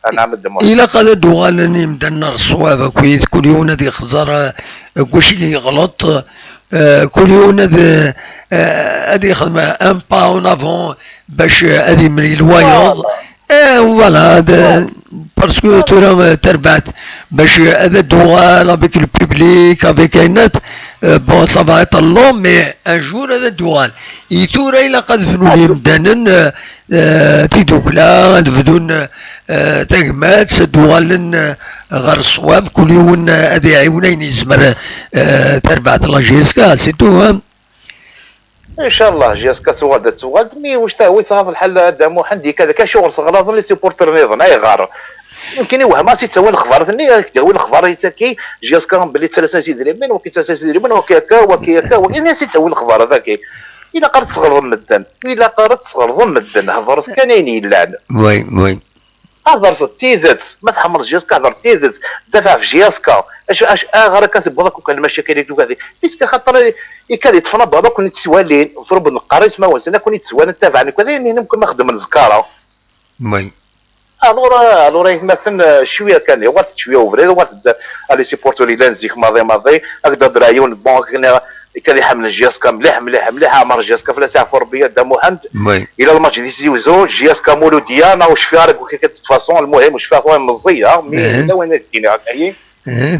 anɛam ddem. Ilaq ad d-uɣalen yimdanen ar ṣṣwab akkit, kul yiwen ad ixẓer, eh, deg wacu i yeɣleḍ, eh, kul yiwen ad, eh, ad yexdem un pas en avant bac, eh, ad yemlil wayeḍ. Voilà. Eh, voilà, d-, parce que tura, eh, tarbaɛt, bac, eh, ad d-uɣal avec le public, avec ayennat, eh, bon, ça va être long, mais un jour ad d-uɣal. I tura ilaq ad bnun yimdanen, eh, eh, tidukla, ad bdun, eh, tagmat, ad uɣalen, eh, ɣer ṣṣwab, kul yiwen, eh, ad iɛiwen ayen yezmer, eh, tarbaɛt la J S K, c'est tout, hein. Inchallah, J S K tuɣal-d, ad tuɣal-d, mi wi tɣaḍ lḥal a Dda Muḥend, ikad akka acuɣer seɣlaḍen les supporters nniḍen, ayɣer? Mumkin i wehma si ttawin lexbarat-nni, ad k-d-awi lexbar ittaki, J S K belli ttalasen s idrimen, waki ttalasen s idrimen, waki akka, waki akka, waki, ini si ttawin lexbarat-agi. Ilaq ara tesɣelḍem medden, ilaq ara tesɣelḍem medden, hedṛet kan ayen yellan. Oui, oui. Hedṛet d tidet, ma tḥemmleḍ J S K hedṛ d tidet, dafeɛ ɣef J S K. Acu, acu, aɣer akka tewweḍ akk kan lmacakil i tuga di, puisque xaṭer ikad yeṭṭfen abad akk n-, ttwalin, ḍrub neqqar ismawen-nsen akk n-, ttwalin, tabaɛen akk ad ayen-nni mumkin ma xeddmen zkara. Oui. Alors, alors aytmaten, eh, cwiya kan, uɣal-d cwiya ubrid, uɣal-d, eh, les supporters yellan zik maḍi maḍi, ad d-hedreɣ yiwen, bon, akken, eh, ikad iḥemmel J S K mliḥ, mliḥ, mliḥ, ɛmer J S K fell-as iɛfu Rebbi a Dda Muḥend. Oui. Ila lmatch di Tizi Wezzu, J S K Mouloudia, neɣ ur cfiɣ ara deg wakka de toute façon, lmuhim, ur cfiɣ tura meẓẓiyeɣ, mi yella wayen ad d-iniɣ, ayi.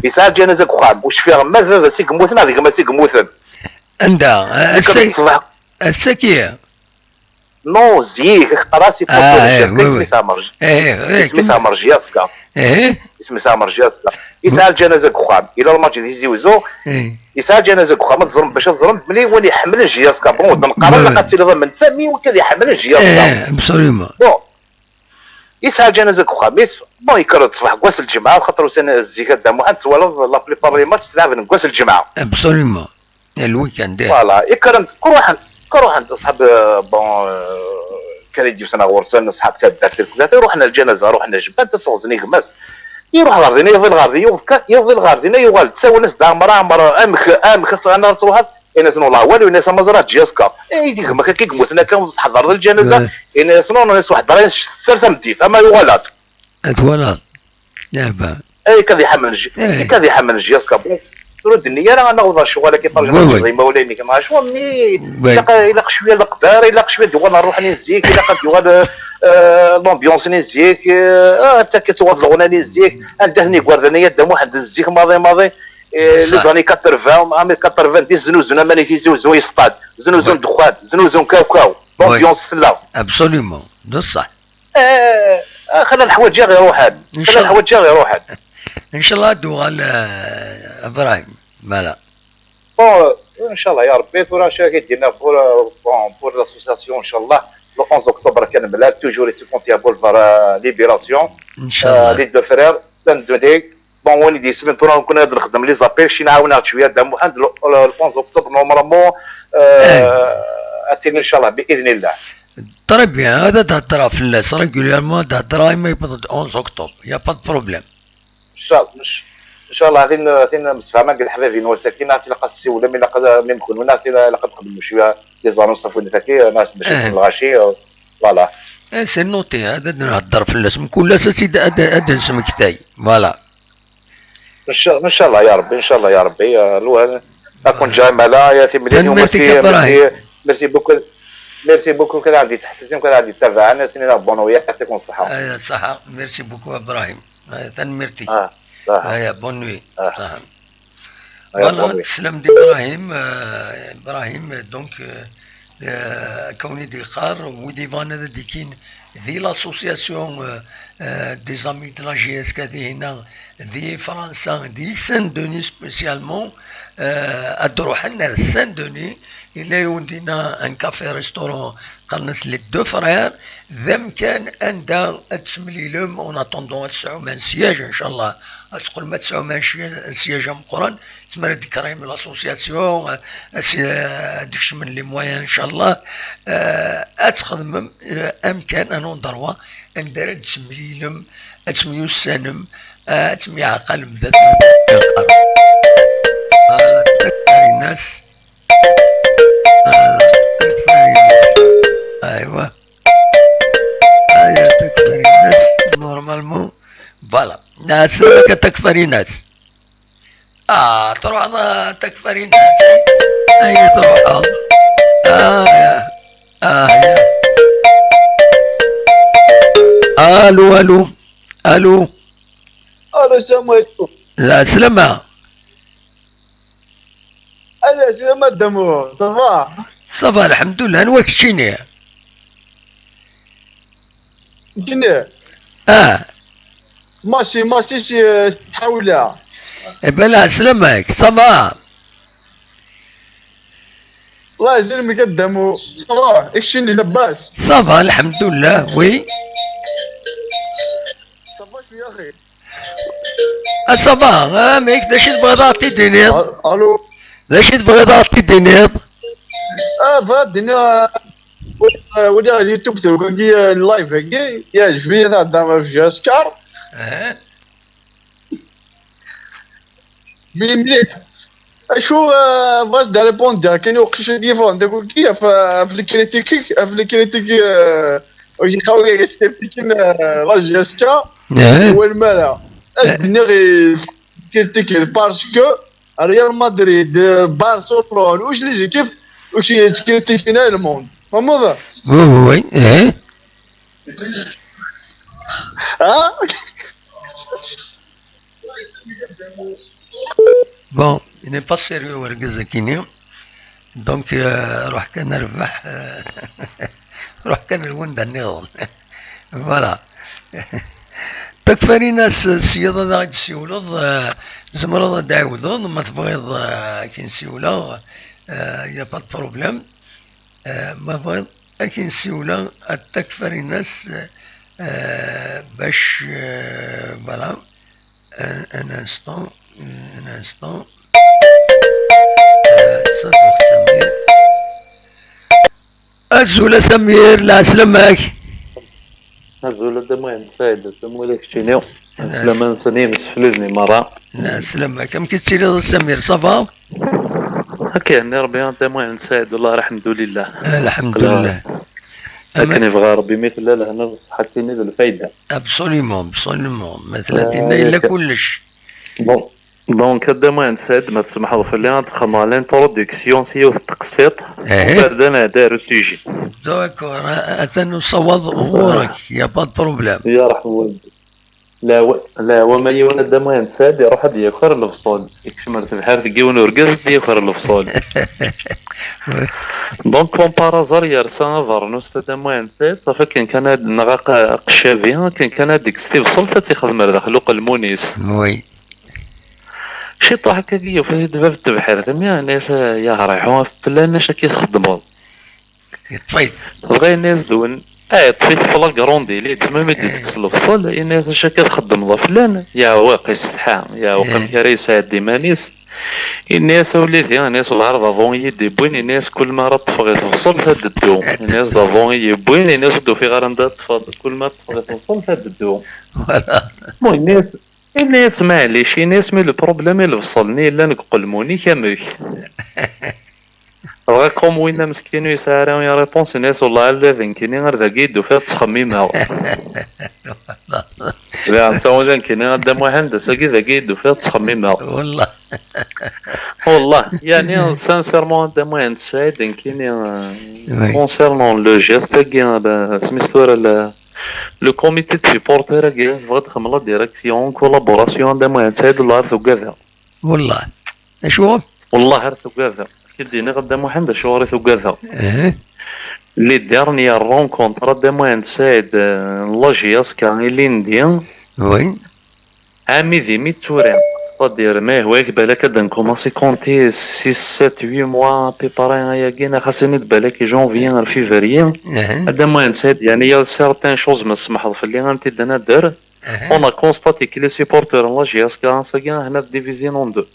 Yesɛa lǧanaza deg uxxam, ur cfiɣ ma d baba-s i yemmuten neɣ d gma-s i yemmuten. Anda? Ass-agi? Non, zik, qqar-as i Porto Rico, isem-is Ɛmer J-, isem-is Ɛmer J S K. Isem-is Ɛmer J S K. Yesɛa lǧanaza deg uxxam. Yella lmatch di Tizi Wezzu. Yesɛa lǧanaza deg uxxam. Ad teẓrem, bac ad teẓrem belli win iḥemmlen J S K. Bon, ur d-neqqar ara ilaq ad tiliḍ am netta, mi win kan iḥemmlen J S K. Absolument. Bon. Yesɛa lǧanaza deg uxxam-is. Bon, yekker-d ṣṣbeḥ deg wass n lǧemɛa, xaṭer usan zik a Dda Muḥend, twalaḍ la plupart des matchs ttlaɛben deg wass n lǧemɛa. Absolument. Le week-end, eh. Voilà, i kkren, ruḥen, ruḥen, ṣṣḥab, euh, bon, euh, kra i d-yusan ɣur-sen, ṣṣḥab taddart, lkudat, ruḥen ar lǧanaza, ruḥen ar jemɛent, ad sseɣzen i gma-s. Iruḥ ɣer din, iḍil ɣer din, yuweḍ kan, iḍil ɣer din, yuɣal-d, sawlen-as-d Ɛmer, Ɛmer, amek, amek, amek ara truḥeḍ? Ini-asen, wellah, walu, ini-as, amaẓer a J S K. Eh, i d gma-k akka i yemmuten akka, tḥeḍreḍ lǧanaza? Ini-as, non, non, ini-as, waḥed ara s-, sser tameddit, ama yuɣal-d. Ad twalaḍ. Leɛba. Ay, kad iḥemmel J-, eh, kad iḥemmel J S K. Bon, ur d-nni ara ad naweḍ ɣer ccɣel-agi, terǧaḍ ad tejjeḍ imawlan-ik, neɣ acu, mi ilaq, ilaq cwiya leqder, ilaq cwiya ad yuɣal ṛṛuḥ-nni n zik, ilaq ad yuɣal, eh, l'ambiance-nni n zik, eh, ah, akka kan tuɣal leɣna-nni n zik, anda-ten igerdan-nni a Dda Muḥend n zik maḍi maḍi, eh, les années quatre-vingts, années quatre-vingt-dix, znuzun aman i Tizi Wezzu i stade, znuzun ddexxan, znuzun kawkaw, l'ambiance tella. Absolument, d ṣṣeḥ. Eh, axir lḥwaǧ i ɣ-iruḥen. Axir lḥwaǧ i ɣ-iruḥen. Inchallah ad d-uɣal, eh, Ibrahim. Voilà. Bon, inchallah, ya Rebbi, tura acu akka d-yenna pour, bon, pour l'association, inchallah, le onze octobre kan mlal, toujours ici compte à Boulevard, euh, Libération. Inchallah. Euh, les deux frères, Tandoni. Bon, win i d-yeslen tura, nekkni ad nexdem les appels, ci nɛawen-aɣ-d cwiya Dda Muḥend, le, le, le onze octobre, normalement, euh, ad tili, inchallah, bi idnillah. Très bien, ad d-heddreɣ fell-as régulièrement, ad d-heddreɣ imi yewweḍ-d onze octobre, y a pas de problème. Inchallah, inc-, Inchallah, tin, tin msefhama deg leḥbab-inu ass-agi, neɣ tilaq ad tessiwlem, ilaq ad, mi mkun, neɣ tilaq ad txedmem cwiya, les annonces ɣef winat-agi, neɣ bac ad Eh. Lɣaci, euh, voilà. Eh, c'est noté, ad, ad nhedder fell-as. Mkul ass ad, ad, ad nesmektay. Voilà. Incha-, inchallah ya Rebbi, inchallah ya Rebbi, euh, lwa-, ad ken-ǧǧeɣ imala, ya timlilit, Tanemmirt-ik, merci, Ibrahim. Merci, merci beaucoup, merci beaucoup, kan ad d-yettḥessisen, kan ad d-yettabaɛen, ad sen-iniɣ bonne nuit, yeɛṭikum ṣṣeḥḥa. Eh, ṣṣeḥḥa, merci beaucoup, Ibrahim. Eh, tanemmirt-ik. Ah, ṣṣeḥḥa. Eh, bonne nuit. Ah. Ṣṣeḥḥa. Voilà, teslam-d Ibrahim, euh, Ibrahim, donc, euh, euh, akken i d-yeqqar, wid yebɣan ad d-ikin di l'association, euh, euh, des amis de la J S K dihin-a, di Fransa, di Saint-Denis spécialement, euh, ad d-ruḥen ar Saint-Denis, yella yiwen dinna un café restaurant, qqaren-as Les Deux Frères, d amkan anda ad temlilem, en attendant ad tesɛum un siège, inchallah, ad teqqlem ad tesɛum un si-, un siège ameqqran, tezmer ad d-tekrayem l'association, euh, ad s-, euh, ad d-kecmen les moyens, inchallah, euh, ad txedmem, euh, amkan, un endroit anda ara d-temlilem, ad temyussanem, ad temyaɛqalem d at. Ah, takfarinas. Ah, takfarinas. Aywa. Aya takfarinas, normalement. Voilà. Neɛsem akka takfarinas. Ah, truḥeḍ, ah, takfarinas. Ay, truḥeḍ. Ah, ya. Ah, ya. Allô, allô. Allô. Allô, salam alaikum. Lɛeslama. Allô, salam alaikum. Ça va? Ça va, alhamdoulilah. Anwa keččini? Keččini? Ah. Masi, Masi si, si Tḥawla. Eh ben, lɛeslama-k, ça va? الله يسلمك الدمو. Ça va, اكشني لاباس؟ Ça va, alhamdoulilah, oui. Ça va شوية أخي. Ah, ça va, ah, mec, d acu i tebɣiḍ ad ɣ-t-id-tiniḍ? Allô. D acu i tebɣiḍ ad ɣ-t-id-tiniḍ? Ah, bɣiɣ ad d-iniɣ, ah, wali, ah, wali اليوتيوب تاعك، ah, اللايف هاكي، يعجبني هذا عندها في جهاز كار. Eh. Mais مليح. Acu, euh, bɣiɣ ad répondre كاين وقت شي يفون تقول كي في، في الكريتيك، في الكريتيك، euh، ويجي يخاوي يكريتيكين، euh، la J S K. Eh. هو المالا. Eh. اش دنيغي كريتيكي parce que Real Madrid, euh, Barcelone, واش les équipes واش يتكريتيكينا le monde. فهمت؟ Oui, oui, oui. Eh. ها؟ Bon, il n'est pas sérieux, wergaz akini. Donc, euh, ruḥ kan rbeḥ, euh, ruḥ kan lwenda nniḍen. Voilà. Takfarinas, s yiḍ ad aɣ-d-siwleḍ, euh, tzemreḍ ad d-ɛiwdeḍ, ma tebɣiḍ, euh, ad k-in-siwleɣ, euh, y a pas de problème. Euh, ma tebɣiḍ, ad k-in-siwleɣ, a Takfarinas, euh, bac, euh, voilà. Un, un instant, un instant. Euh, ça doit s'amener. Azul a Samir, lɛeslama-k. Azul a Dda Muḥend Saɛid, d amulak keččini. Lɛes- Lɛeslama-nsen i yimsefliden i merra. Lɛeslama-k. Amek i tettiliḍ a Samir, ça va? Akka, yenni Rebbi a Dda Muḥend Saɛid, wallah, alḥemdulillah. Alḥemdulillah. Akken yebɣa Rebbi, mi tella lehna d ṣṣeḥḥa, d tin i d lfayda. Absolument, absolument. Ma tella tinna, yella kullec. Bon. Donc, a Dda Muḥend Saɛid, ma tsemḥeḍ fell-i, ad xedmeɣ l'introduction s yiwet n teqsiṭ, ubarda neɛdi ar usiji. D'accord, a-, atan usawaḍ ɣur-k, y a pas de problème. Yerḥem waldi. Leɛwa-, leɛwama yiwen a Dda Muḥend Saɛid iruḥ ad d-yaker lebṣel. Ikcem ar tebḥirt n yiwen urgaz ad d-yaker lebṣel. Donc, comme par hasard, yersa abernus a Dda Muḥend Saɛid, ṣafi akken kan ad, neɣ aq-, aqeccabi, akken kan ad d-ikkes tibṣelt ad tt-ixdem ar daxel uqelmun-is. Oui. Ciṭuḥ akka i yufa-t-id bab n tebḥirt-nni, yenna-yas, "Ya Ṛiḥu, fell-aneɣ acu akka i txeddmeḍ?" Yeṭṭef-it. Dɣa yenna-yas-d win, ah, yeṭṭef-it flag rond délit, tma mi d-ittekkes lebṣel, yenna-yas, "Acu akka txeddmeḍ a flan?" Yeɛweq, isetḥa, yeɛweq amek ara yesɛeddi iman-is. Yenna-yas, "A wlidi," yenna-yas, "wellah ar d aḍu i yi-d-iwwin," yenna-yas, "kul mi ara ṭṭfeɣ i tebṣelt ad d-teddu." Yenna-yas, "D aḍu i yi-iwwin," yenna-yas, "ur d-ufiɣ ara anda ara ṭṭfeɣ, kul mi ara ṭṭfeɣ i tebṣelt ad d-teddu." Voilà. Bon, yenna-yas, Ini-as maɛlic, ini-as mi le problème i lebṣel-nni yellan deg uqelmun-ik, amek? Dɣa comme winna meskin ur yesɛi ara une réponse, ini-as: "Wellah ala d nekkini, ar dagi i d-ufiɣ ttxemmimeɣ." Daɣen ttaɣudan kini a Dda Muḥend, ass-agi dagi i d-ufiɣ ttxemmimeɣ. Wellah. Wellah, yeɛni, sincèrement, a Dda Muḥend Saɛid, nekkini, euh, concernant le geste-agi, euh, smis tura le, le comité de supporters-agi, tebɣiḍ txedmeḍ la direction en collaboration, a Dda Muḥend Saɛid, wellah ar tugadeḍ. Wellah. Acu? Wellah ar tugadeḍ. Ad k-id-iniɣ a Dda Muḥend acuɣer i tugadeḍ. Les dernières rencontres, a Dda Muḥend Saɛid, euh, n la J S K ilindi. Oui. Ami d imi d tura. C'est-à-dire, ma yehwa-yak balak ad nkumaṣi compter six, sept, huit mois à peu près ayagi, neɣ xas ini-d balak janvier ar février. A Dda Muḥend Saɛid, yeɛni, il y a certaines choses, ma tsemḥeḍ fell-i, ad n-t-id-nader. On a constaté que les supporters n la J S K ass-agi hna divisés en deux.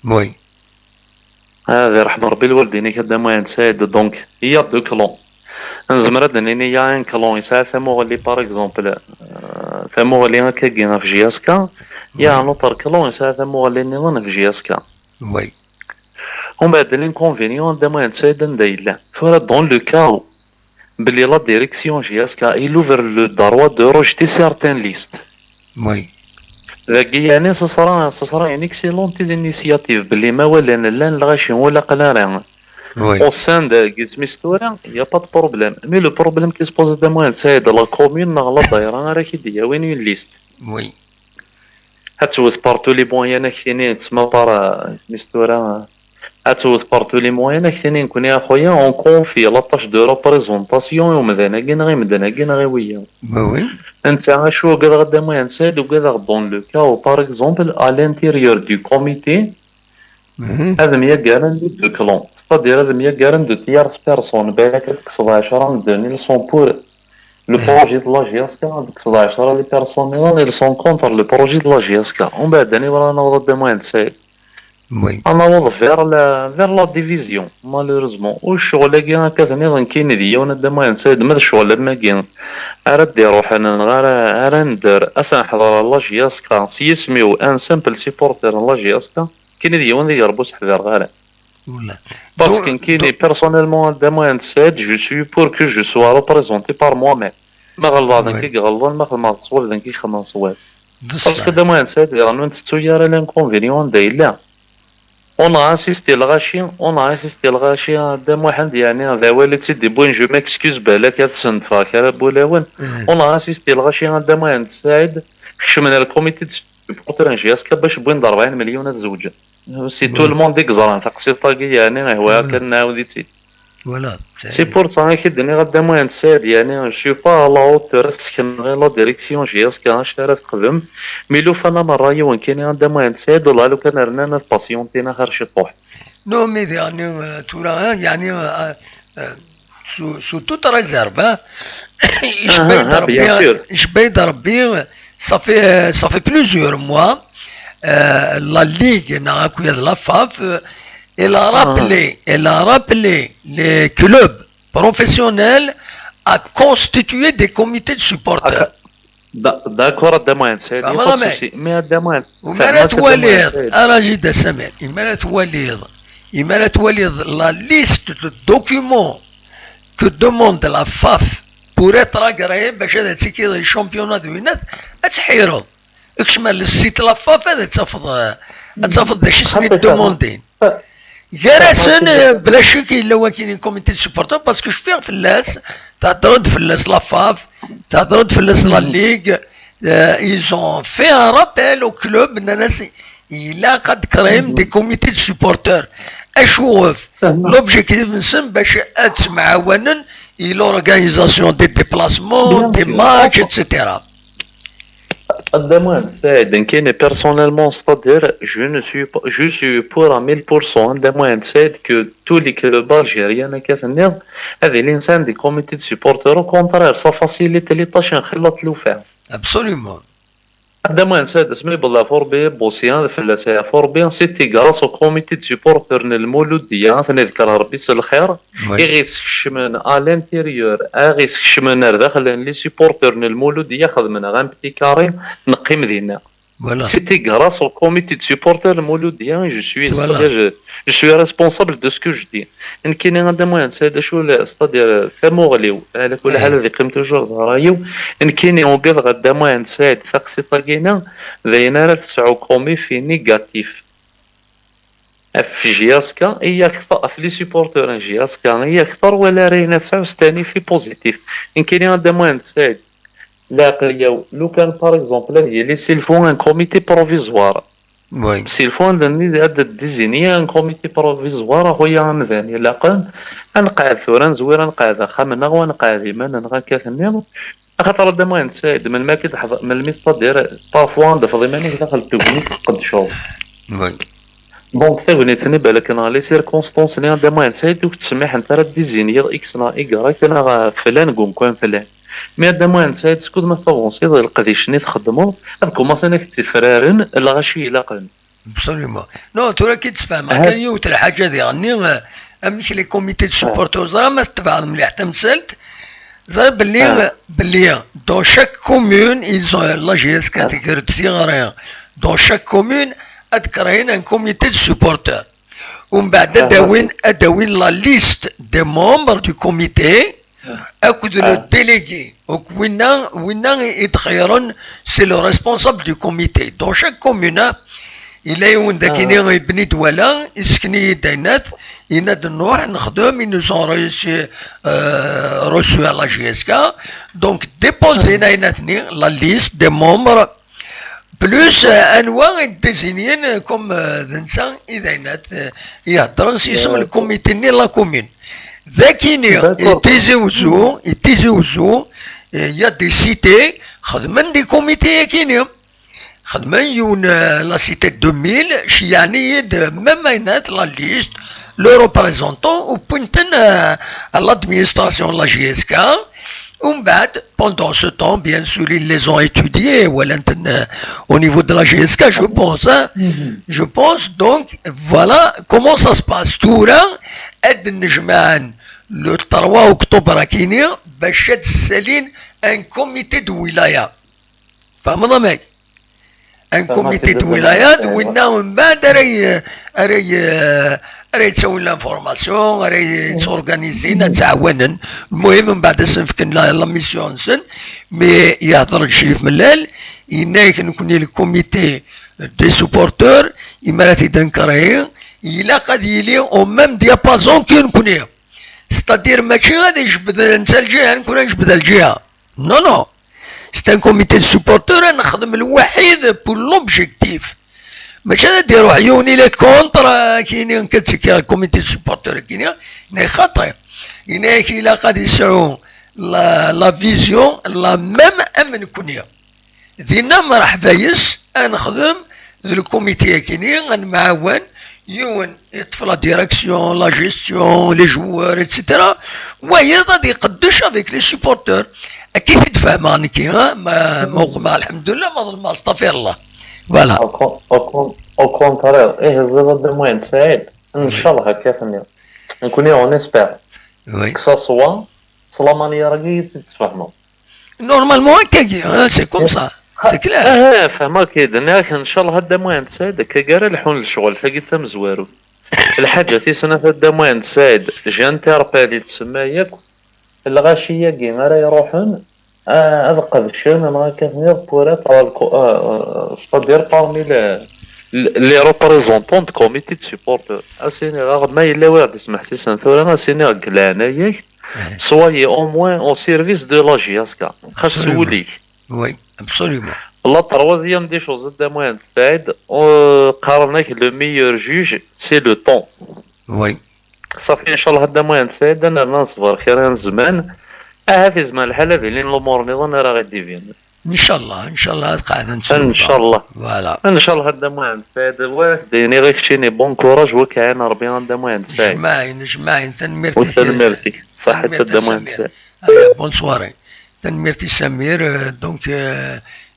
Oui. Ad iṛḥem Ṛebbi lwaldin-ik a Dda Muḥend Saɛid. Donc, il y a deux clans. Nezmer ad d-nini, il y a un clan yesɛa tamuɣli, par exemple, euh, tamuɣli akkagi ɣef J S K, il y a un autre clan yesɛa tamuɣli nniḍen ɣef J S K. Oui. Umbeɛd, l'inconvénient a Dda Muḥend Saɛid anda yella. Tura, dans le cas belli la direction J S K il ouvre le droit de rejeter certaines listes. Oui. Dagi, yeɛni, ce sera, ce sera une excellente initiative, belli imawalen llan, lɣaci ur laqen ara. Oui. Au sein de Gizmistura, il y a pas de problème. Mais le problème qui se pose, a Dda Muḥend Saɛid, la commune neɣ la daïra ara k-id-yawin une liste. Oui. Ad twet par tous les moyens, ad k-tini, tesma par, euh, Gizmistura, ad twet par tous les moyens, ad k-tini, nekkni, a xuya, on confie la tâche de représentation i umdan-agi, neɣ i medden-agi, neɣ i wiyaḍ. Bah oui. Netta, acu ugadeɣ a Dda Muḥend Saɛid, ugadeɣ dans le cas où, par exemple, à l'intérieur du comité, ad myagaren les deux clans, c'est-à-dire ad myagaren de tierces personnes, balak ad tekkseḍ ɛecra medden, ils sont pour le projet de la J S K, ad tekkseḍ ɛecra les personnes, ils sont contre le projet de la J S K. Umbeɛd, aniwa ara naweḍ a Dda Muḥend Saɛid? Oui. Ad naweḍ vers la, vers la division, malheureusement. U ccɣel-agi akka tniḍen kini d yiwen a Dda Muḥend Saɛid, ma d ccɣel am wagi ara d-iruḥen, neɣ ara, ara nder, ad ten-ḥḍer la J S K, s yisem-iw, un simple supporter n la J S K, kini d yiwen deg rebbu seḥdareɣ ara. Parce que nekkini, personnellement, a Dda Muḥend Saɛid, je suis pour que je sois représenté par moi-même. Ma ɣelḍeɣ, d nekk i iɣelḍen, ma xedmeɣ ṣṣwab, d nekk i ixedmen ṣṣwab. Parce que a Dda Muḥend Saɛid, diɣen ur ntettu ara l'inconvénient anda yella. On a assisté lɣaci, on a assisté lɣaci, a Dda Muḥend, yeɛni, d awal i tt-id-iwwin, je m'excuse, balak ad sendfeɣ kra n wulawen. On a assisté lɣaci, a Dda Muḥend Saɛid, kecmen ar comité de supporters n J S K bac wwin-d rebɛin million ad zewǧen. C'est tout le monde i yeẓran taqsiṭ-agi, yeɛni, ihwa kan nɛawed-itt-id. Voilà. C'est pour ça i k-id-nniɣ a Dda Muḥend Saɛid, yeɛni, je suis pas à la hauteur ad sekneɣ la direction J S K acu ara texdem, mi lufan amerra yiwen kini a Dda Muḥend Saɛid, wala lukan rnan ad patientin axir ciṭuḥ. Non, mais yeɛni, euh, tura, hein, yeɛni, euh, euh, sous, sous toute réserve, hein. Icebba-yi-d Rebbi, icebba-yi-d Rebbi, ça fait, ça fait plusieurs mois, euh, la Ligue, neɣ akk d la FAF, euh, elle a rappelé, elle a rappelé les clubs professionnels à constituer des comités de supporters. D'accord, a Dda Muḥend Saɛid, y a pas de souci. Mais a Dda Muḥend, imi ara twaliḍ, ara Jida Samir, imi ara twaliḍ, imi ara twaliḍ la liste de documents que demande la FAF pour être agréé bac ad ttekkiḍ i championnat d winat, ad tḥireḍ. Kcem ar le site la FAF ad tafeḍ, ad tafeḍ d acu i sen-id-demandin. Gar-asen, eh, bla ccek yella wakin comité de supporters, parce que cfiɣ fell-as, tehder-d fell-as la FAF, tehder-d fell-as la Ligue, euh, ils ont fait un rappel au club, nnan-as ilaq ad créem des comités de supporters. Acuɣef? L'objectif-nsen bac ad ttemɛawanen i l'organisation des déplacements, des matchs, et cetera. A Dda Muḥend Saɛid, nekkini personnellement, c'est-à-dire, je ne suis pas, je suis pour à mille pour cent, a Dda Muḥend Saɛid, que tous les clubs algériens, akka tenniḍ, ad ilin sɛan des comités de supporters. Au contraire, ça facilite les tâches, nxelleḍ tlufa. Absolument. Anda ma nsa-d asmi yebḍa Furbi, Busian d fell-as iɛfu Rebbi, c'était grâce au comité de supporters n Lmuludiya, ad ten-iḍker Rebbi s lxir, i ɣ-isekcmen à l'intérieur, a ɣ-isekcmen ar daxel n les supporters n Lmuludiya, xedmen-aɣ un petit carré, neqqim dinna. C'était grâce au comité de supporters n Lmuludiya, je suis, c'est-à-dire, je, je suis responsable de ce que je dis. Nekkini a Dda Muḥend Saɛid, acu la, c'est-à-dire, tamuɣli-w, ala kul ḥal ad iqqim toujours d ṛṛay-iw. Nekkini ugadeɣ a Dda Muḥend Saɛid taqsiṭ-agi-nni, d ayen ara tesɛu comme effet négatif ɣef J S K i akteṛ, ɣef les supporters n J S K i akteṛ, wala ara yini ad tesɛu c'est un effet positif. Nekkini a Dda Muḥend Saɛid, leɛqel-iw, lukan, par exemple, ad yili s'il faut un comité provisoire. S'il faut ad d-, ad d-désigner un comité provisoire, a xuya amdan, ilaqen ad nqeɛɛed tura, nezwir ad nqeɛɛed axxam-nneɣ, wa nqeɛɛed iman-nneɣ akka-tenni. Axaṭer a Dda Muḥend Saɛid, melmi akka d-, melmi, c'est-à-dire, parfois ad d-tafeḍ iman-ik daxel n tegnit tqeddceḍ. Donc, tagnit-nni, balak neɣ les circonstances-nni, a Dda Muḥend Saɛid, ur k-ttsemmiḥent ara ad d-désigner X neɣ Y neɣ flan deg umkan flan. Mais a Dda Muḥend Saɛid, skud ma tavansiḍ, leqdic-nni txeddmeḍ, ad kumaṣen ak-ttifraren lɣaci ilaqen. Absolument. Non, tura ki d-sfehmeɣ kan yiwet lḥaǧa diɣenni, eh, amek les comités de supporters, ẓra ma tetbeɛḍ mliḥ tamsalt, ẓra belli, belli dans chaque commune, ils ont, la J S K tekker-d tiɣri, dans chaque commune, ad kreyen un comité de supporters. Umbeɛd ad d-awin, ad d-awin la liste des membres du comité, akked le délégué. Donc winna, winna i d-xeyyren, c'est le responsable du comité. Dans chaque commune, ah, yella yiwen dagini yebni-d wala, isken-iyi-d aynat, yenna-d nruḥ nexdem, ils nous ont reçu, euh, reçu à la J S K. Donc déposer aynat-nni, la liste des membres, plus, euh, anwa i d-désignen comme, euh, d netta i d aynat, euh, iheddren s yisem n le comité-nni la commune. Dakini, i Tizi Uzzu, i Tizi Uzzu, euh, il y a des cités, xedmen des comités akini. Xedmen yiwen, euh, la cité deux mille, ceyyɛen-iyi-d même aynat la liste, le représentant, u wwin-ten, euh, à l'administration de la J S K. Umbeɛd, pendant ce temps, bien sûr, ils les ont étudiés, walan-ten, euh, au niveau de la J S K, je pense, hein. Je pense, donc, voilà comment ça se passe. Tura, ad d-nnejmaɛen le trois octobre akini, bac ad ssalin un comité de wilaya. Tfehmeḍ amek? Un comité de wilaya, d winna mbeɛd ara y-, ara y-, ara yettawin l'information, ara yettorganisin, ad ttɛawanen. Lmuhim, mbeɛd ad sen-fken la, la mission-nsen, mais yehder-d Crif Mellal, yenna-yak nekni le comité des supporters, imi ara t-id-nkrehi, ilaq ad yili au même diapason que nekni. C'est-à-dire, mačči ad ijebbed netta lǧiha, nekni ad njbed lǧiha. Non, non. C'est un comité de supporters, ad nexdem lwaḥid pour l'objectif. Mačči ad d-iruḥ yiwen il est contre, euh, kini, nekk ad ttekkiɣ comité de supporters, kini, neɣ xaṭi. Yenna-yak ilaq ad yesɛu la, la vision, la même am nekni. Dinna mreḥba yes, ad nexdem d le comité akini, ad nemɛawan, yiwen yeṭṭef la direction, la gestion, les joueurs, et cetera. Wayeḍ ad iqeddec avec les supporters. Akka i t-id-fehmeɣ nekki, ha? Ma, ma uqmeɣ, alḥemdulillah, ma ḍelmeɣ, astaɣfirullah. Voilà. Au con-, au con-, au contraire, ih, ẓid a Dda Muḥend Saɛid, ncallah akka tenniḍ. Nekni, on espère. Que ça soit s la manière-agi i t-id-tesfehmeḍ. Normalement, akkagi, hein, c'est comme ça. C'est clair. Ah, ah, fehmeɣ-k-id. Nniɣ-ak, ncallah a Dda Muḥend Saɛid, akka ara lḥun lecɣal, tagi d tamezwarut. Lḥaǧa tis snat a Dda Muḥend Saɛid, j'interpelle, i tsemma yakk, lɣaci-agi ara iruḥen, ah, ad qedcen, neɣ akka tenniḍ, pour être, ah, ah, c'est-à-dire parmi les, les représentants de comité de supporters. Ad s-iniɣ, ma yella wi ɣ-d-ismeḥsisen tura, ad s-iniɣ deg leɛnaya-k, soyez au moins au service de la J S K. Xas s wul-ik. Oui, absolument. La troisième des choses, a Dda Muḥend Saɛid, euh, qqaren-ak le meilleur juge, c'est le temps. Oui. Safi, ncallah a Dda Muḥend Saɛid, ad nerna neṣber kra n zzman, ahat izmer lḥal ad ilin lumuṛ nniḍen ara ɣ-id-ibinen. Ncallah, ncallah ad qeɛdent. Ncallah. Voilà. Ncallah a Dda Muḥend Saɛid, wa d-iniɣ i keččini bon courage, wa k-iɛin Rebbi a Dda Muḥend Saɛid. Jmaɛin, jmaɛin, tanemmirt-ik. Tanemmirt-ik. Ṣaḥit a Dda Muḥend Saɛid. Allez, bonne soirée. Tanemmirt i Samir, euh, donc, euh,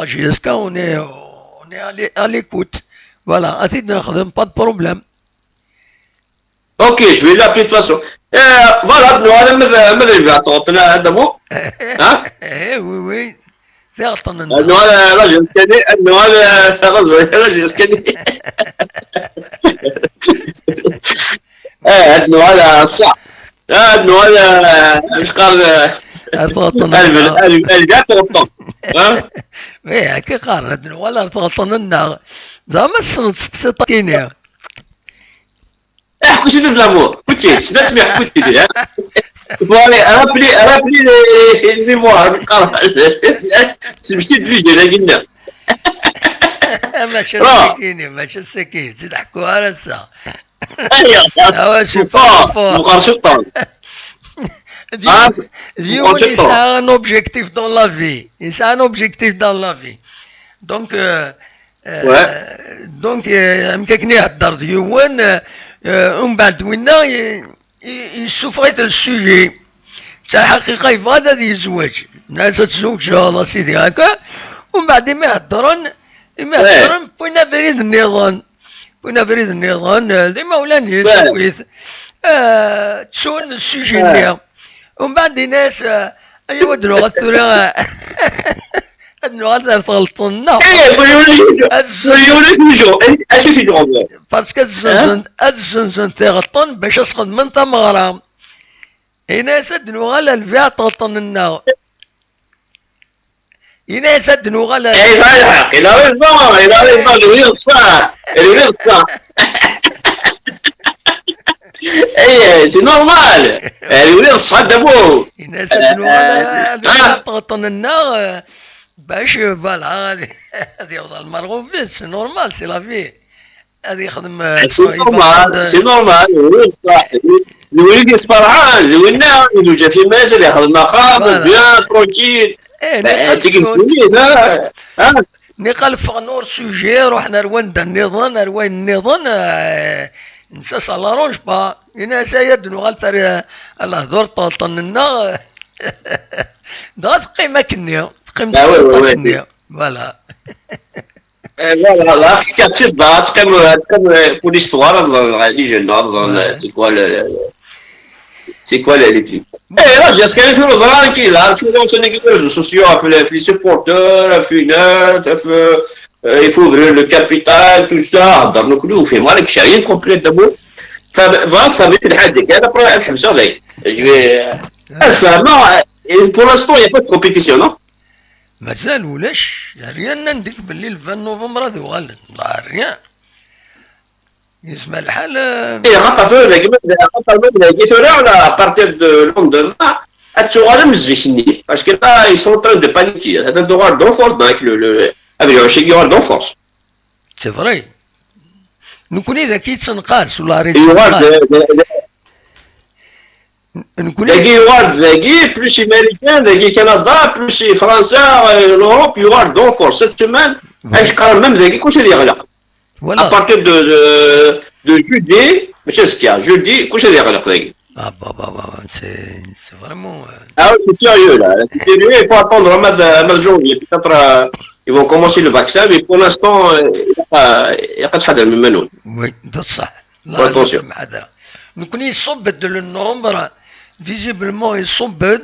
la J S K, on est, on est à l'é-, à l'écoute. Voilà, à titre de pas de problème. Ok, je vais l'appeler de toute façon. Eh, voilà, ad nuɣal ama d, ama d lbiɛ n tɣeṭṭen, a Dabo. Ha? Eh, oui, oui. Tiɣeṭṭen-nneɣ. Ad nuɣal, eh, la jeunesse-nni, ad nuɣal, eh, la jeunesse-, la jeunesse-nni. Eh, ad nuɣal, eh, ṣṣeḥ. Eh, ad nuɣal, eh, acu qqaren, eh, ar tɣeṭṭen-nneɣ. Al-, al-, al-, lbiɛ n tɣeṭṭen. Ha? Eh, akka qqaren, ad nuɣal ar tɣeṭṭen-nneɣ. Zeɛma tessneḍ tseqsiḍ-agi-nni? Eh, حكيتي في l'amour. حكيتي، سمعت حكيتي، ها؟ Voilà, rappelez, rappelez les, les mémoires. تمشي تفيديو، لا قلنا. ماشي السكيني، ماشي السكين، تضحكوا على الساعة. ايوه. Ah ouais, c'est fort, c'est fort. مقرشطة. ديون يسعى un objectif dans la vie. يسعى un objectif dans la vie. Donc, euh, Euh, donc, euh, am akken ihedder d yiwen, euh, euh, umbeɛd winna i, i, yessufeɣ-it le sujet. D taḥaqiqa yebɣa ad yezweǧ. Nna-as ad tzewǧeḍ a sidi akka. Umbeɛd imi heddren, imi heddren, wwin abrid nniḍen. Wwin abrid nniḍen, euh, d imawlan-is, awit. Euh, ttun le sujet-nni. Umbeɛd yenna-as, euh, ayaw ad nuɣal tura, ad nuɣal ar tɣelṭen-nneɣ. Eh, ur yuli, ur yuli tuju. Acu t-id-ɣemmer? Parce que ad zzenzen, ad zzenzen tiɣeṭṭen bac ad sxedmen tameɣra. Yenna-as ad nuɣal ar lbiɛ n tɣeṭṭen-nneɣ. Yenna-as ad nuɣal ar... Eh, yesɛa lḥeqq, il a raison, il a raison, d win ṣṣeḥ, d win ṣṣeḥ. Eh, c'est normal. Eh, d win ṣṣeḥ, Dabo. Yenna-as ad nuɣal ar, ar lbiɛ n tɣeṭṭen-nneɣ, eh, bac, voilà, ad, ad yaweḍ ar lmerɣub-is, c'est normal, c'est la vie. Ad yexdem, eh, c'est normal, c'est normal, oui, صح. D win i d-yesferḥen, d winna, inuǧa fi iman-is ad yexdem axxam, bien, tranquille. Eh, niqal ffɣen ur sujet, ruḥen ar wanda nniḍen, ar wayen nniḍen, eh, nsa ça l'arrange pas. Yenna-as ay ad nuɣal ar, ar lehdur n tɣeṭṭen-nneɣ. Dɣa teqqim akkenni, teqqim tseṭṭa akkenni. Voilà. Eh, voilà, la, teqqim, teqqim, euh, pour l'histoire, ad ẓren, euh, les jeunes, ad ẓren, euh, c'est quoi le, le, c'est quoi le, les trucs. Eh, là, j'ai inscrit sur le, voilà, qui, là, qui, dans les réseaux sociaux, في les, في les supporters, في les, في, euh, il faut ouvrir le capital, tout ça, dans le club, في مالك شيء complet d'abord. ف-، voilà, ça veut dire, هذيك، هذا بروح الحبسة، هذاك. Je vais, euh, فاهمة، euh, et pour l'instant, il n'y a pas de compétition, non? مازال ولاش، rien. عندك باللي le vingt novembre ad uɣalen. Rien. يسمى الحال، آه. إيه، خاطر في هذاك، خاطر من هذاك، ولا، ولا، à partir de lendemain، ad tuɣal am zik-nni. Parce que là, ils sont en train de paniquer. هذا tuɣal d'en force, donc le, le, avec le chèque, il y aura d'en force. C'est vrai. Nekkni dagi yettenqas, ولا راه يتنقص. Nekkni dagi يوارد، dagi، plus Américain, dagi Canada, plus فرنسا، euh, l'Europe, يوارد d'en force. Cette semaine, ouais. Même dagi, كلشي يغلق. Voilà. À partir de, de, de jeudi, ماشي أزكى، jeudi، كلشي يغلق dagi. Ah, bah, bah, bah, bah, c'est, c'est vraiment, euh... Ah oui, c'est sérieux, là. C'est sérieux, il faut attendre au mois de, mois de janvier. Peut-être, euh, ils vont commencer le vaccin, mais pour l'instant, euh, il y a pas, il y a pas de... Oui, بصح. Attention. Nekkni يصب-d le nombre, visiblement يصب-d,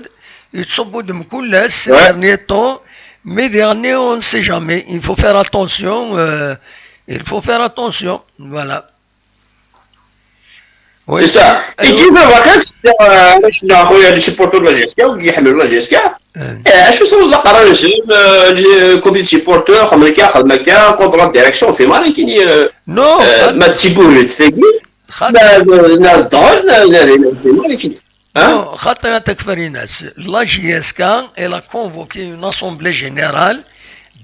يصب-d mkul ass, ces derniers temps, mais dernier, on ne sait jamais. Il faut faire attention, euh, il faut faire attention, voilà. Oui. C'est ça. Et qui veut vacances, euh, les supporters de la G S K, ou qui aiment la G S K, euh, je suis sur la parole, euh, le comité de supporters, comme le cas, comme le cas, contre la direction, fait mal, qui dit, euh, non, euh, خاطر، ما تسيبوه يتفاقي. خاطر، لا، لا، لا، الدار، لا، لا، لا، لا، لا، لا، لا، لا. Non, خاطر تكفريناس. La J S K, elle a convoqué une assemblée générale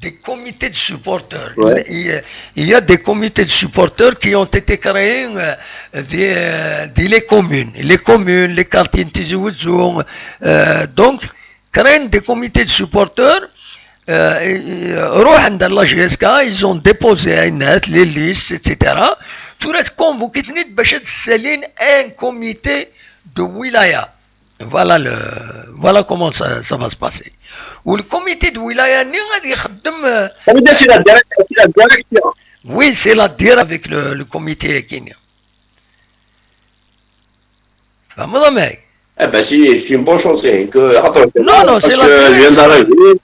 des comités de supporters. Ouais. Il y a, il y a des comités de supporters qui ont été créés, euh, des, euh, des les communes. Les communes, les quartiers de Tizi Ouzou, euh, donc, créent des comités de supporters, euh, et, et, euh, روحن عند la J S K, ils ont déposé les listes, et cetera. Tout le monde convoqué باش تسالين un comité de wilaya. Voilà le, voilà comment ça, ça va se passer. وال comité de wilaya ني غادي يخدم، euh... Ça veut dire c'est la direc-, c'est la direction. Oui, c'est la direction avec le, le comité كينيا. Tfehmeḍ amek? Eh ben, c'est c'est une bonne chose, eh, que, attends, non, non, c'est la direction.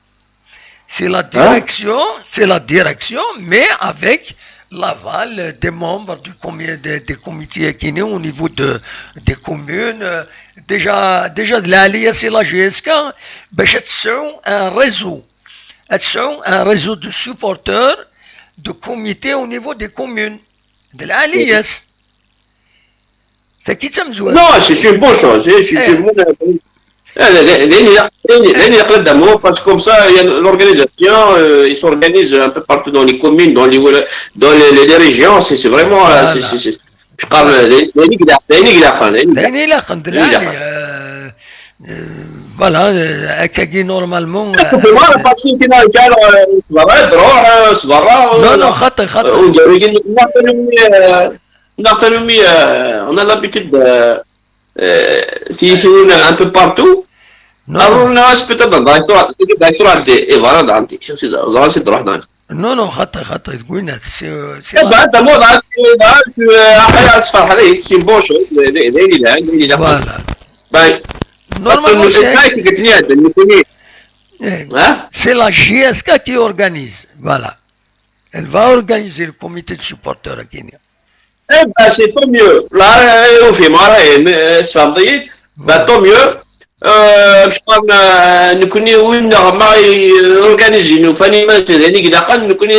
C'est la direction, c'est la direction, mais avec l'aval des membres du comité, des, des comités qui sont au niveau de, des communes. Euh, déjà, déjà de l'Alliance, c'est la G S K, ben, c'est un réseau. C'est un réseau de supporters, de comités au niveau des communes. De l'Alliance. C'est qui ça me Non, c'est une bonne chose. C'est une bonne chose. D'ailleurs, d'ailleurs, d'ailleurs, d'amour, parce que comme ça, il y a l'organisation, euh, ils s'organisent un peu partout dans les communes, dans les, dans les, les, les régions. C'est c'est vraiment. Euh, c'est- c'est- c'est- je parle. D ayen ilaqen, d ayen ilaqen, d ayen ilaqen. D ayen ilaqen, d lɛali. Euh, euh, Voilà, euh, akkagi normalement. Voilà, parce que كنا كان صبرا دروح صبرا. Non, non, خاطر خاطر. On a l'habitude, euh, on a l'habitude de euh, في un peu partout. Non, non. الناس peut-être دايركتور دايركتور عندي اي فوالا عندي شو سي زعما سي دروح دايركتور. Non, non, خاطر خاطر تقولنا c'est c'est بعد موضع حياة صفر عليه c'est une bonne chose. Voilà. Normalement, c'est قلت لي هذا نكوني. C'est la J S K qui organise. Voilà. Elle va organiser le comité de supporters à Kenya. Eh ben, c'est tant mieux. Là, وفي ما راهي صافي. Bah, tant mieux. باش نكوني وين ما اورغانيزي نو فاني ما نسيت هذيك دقن نكوني.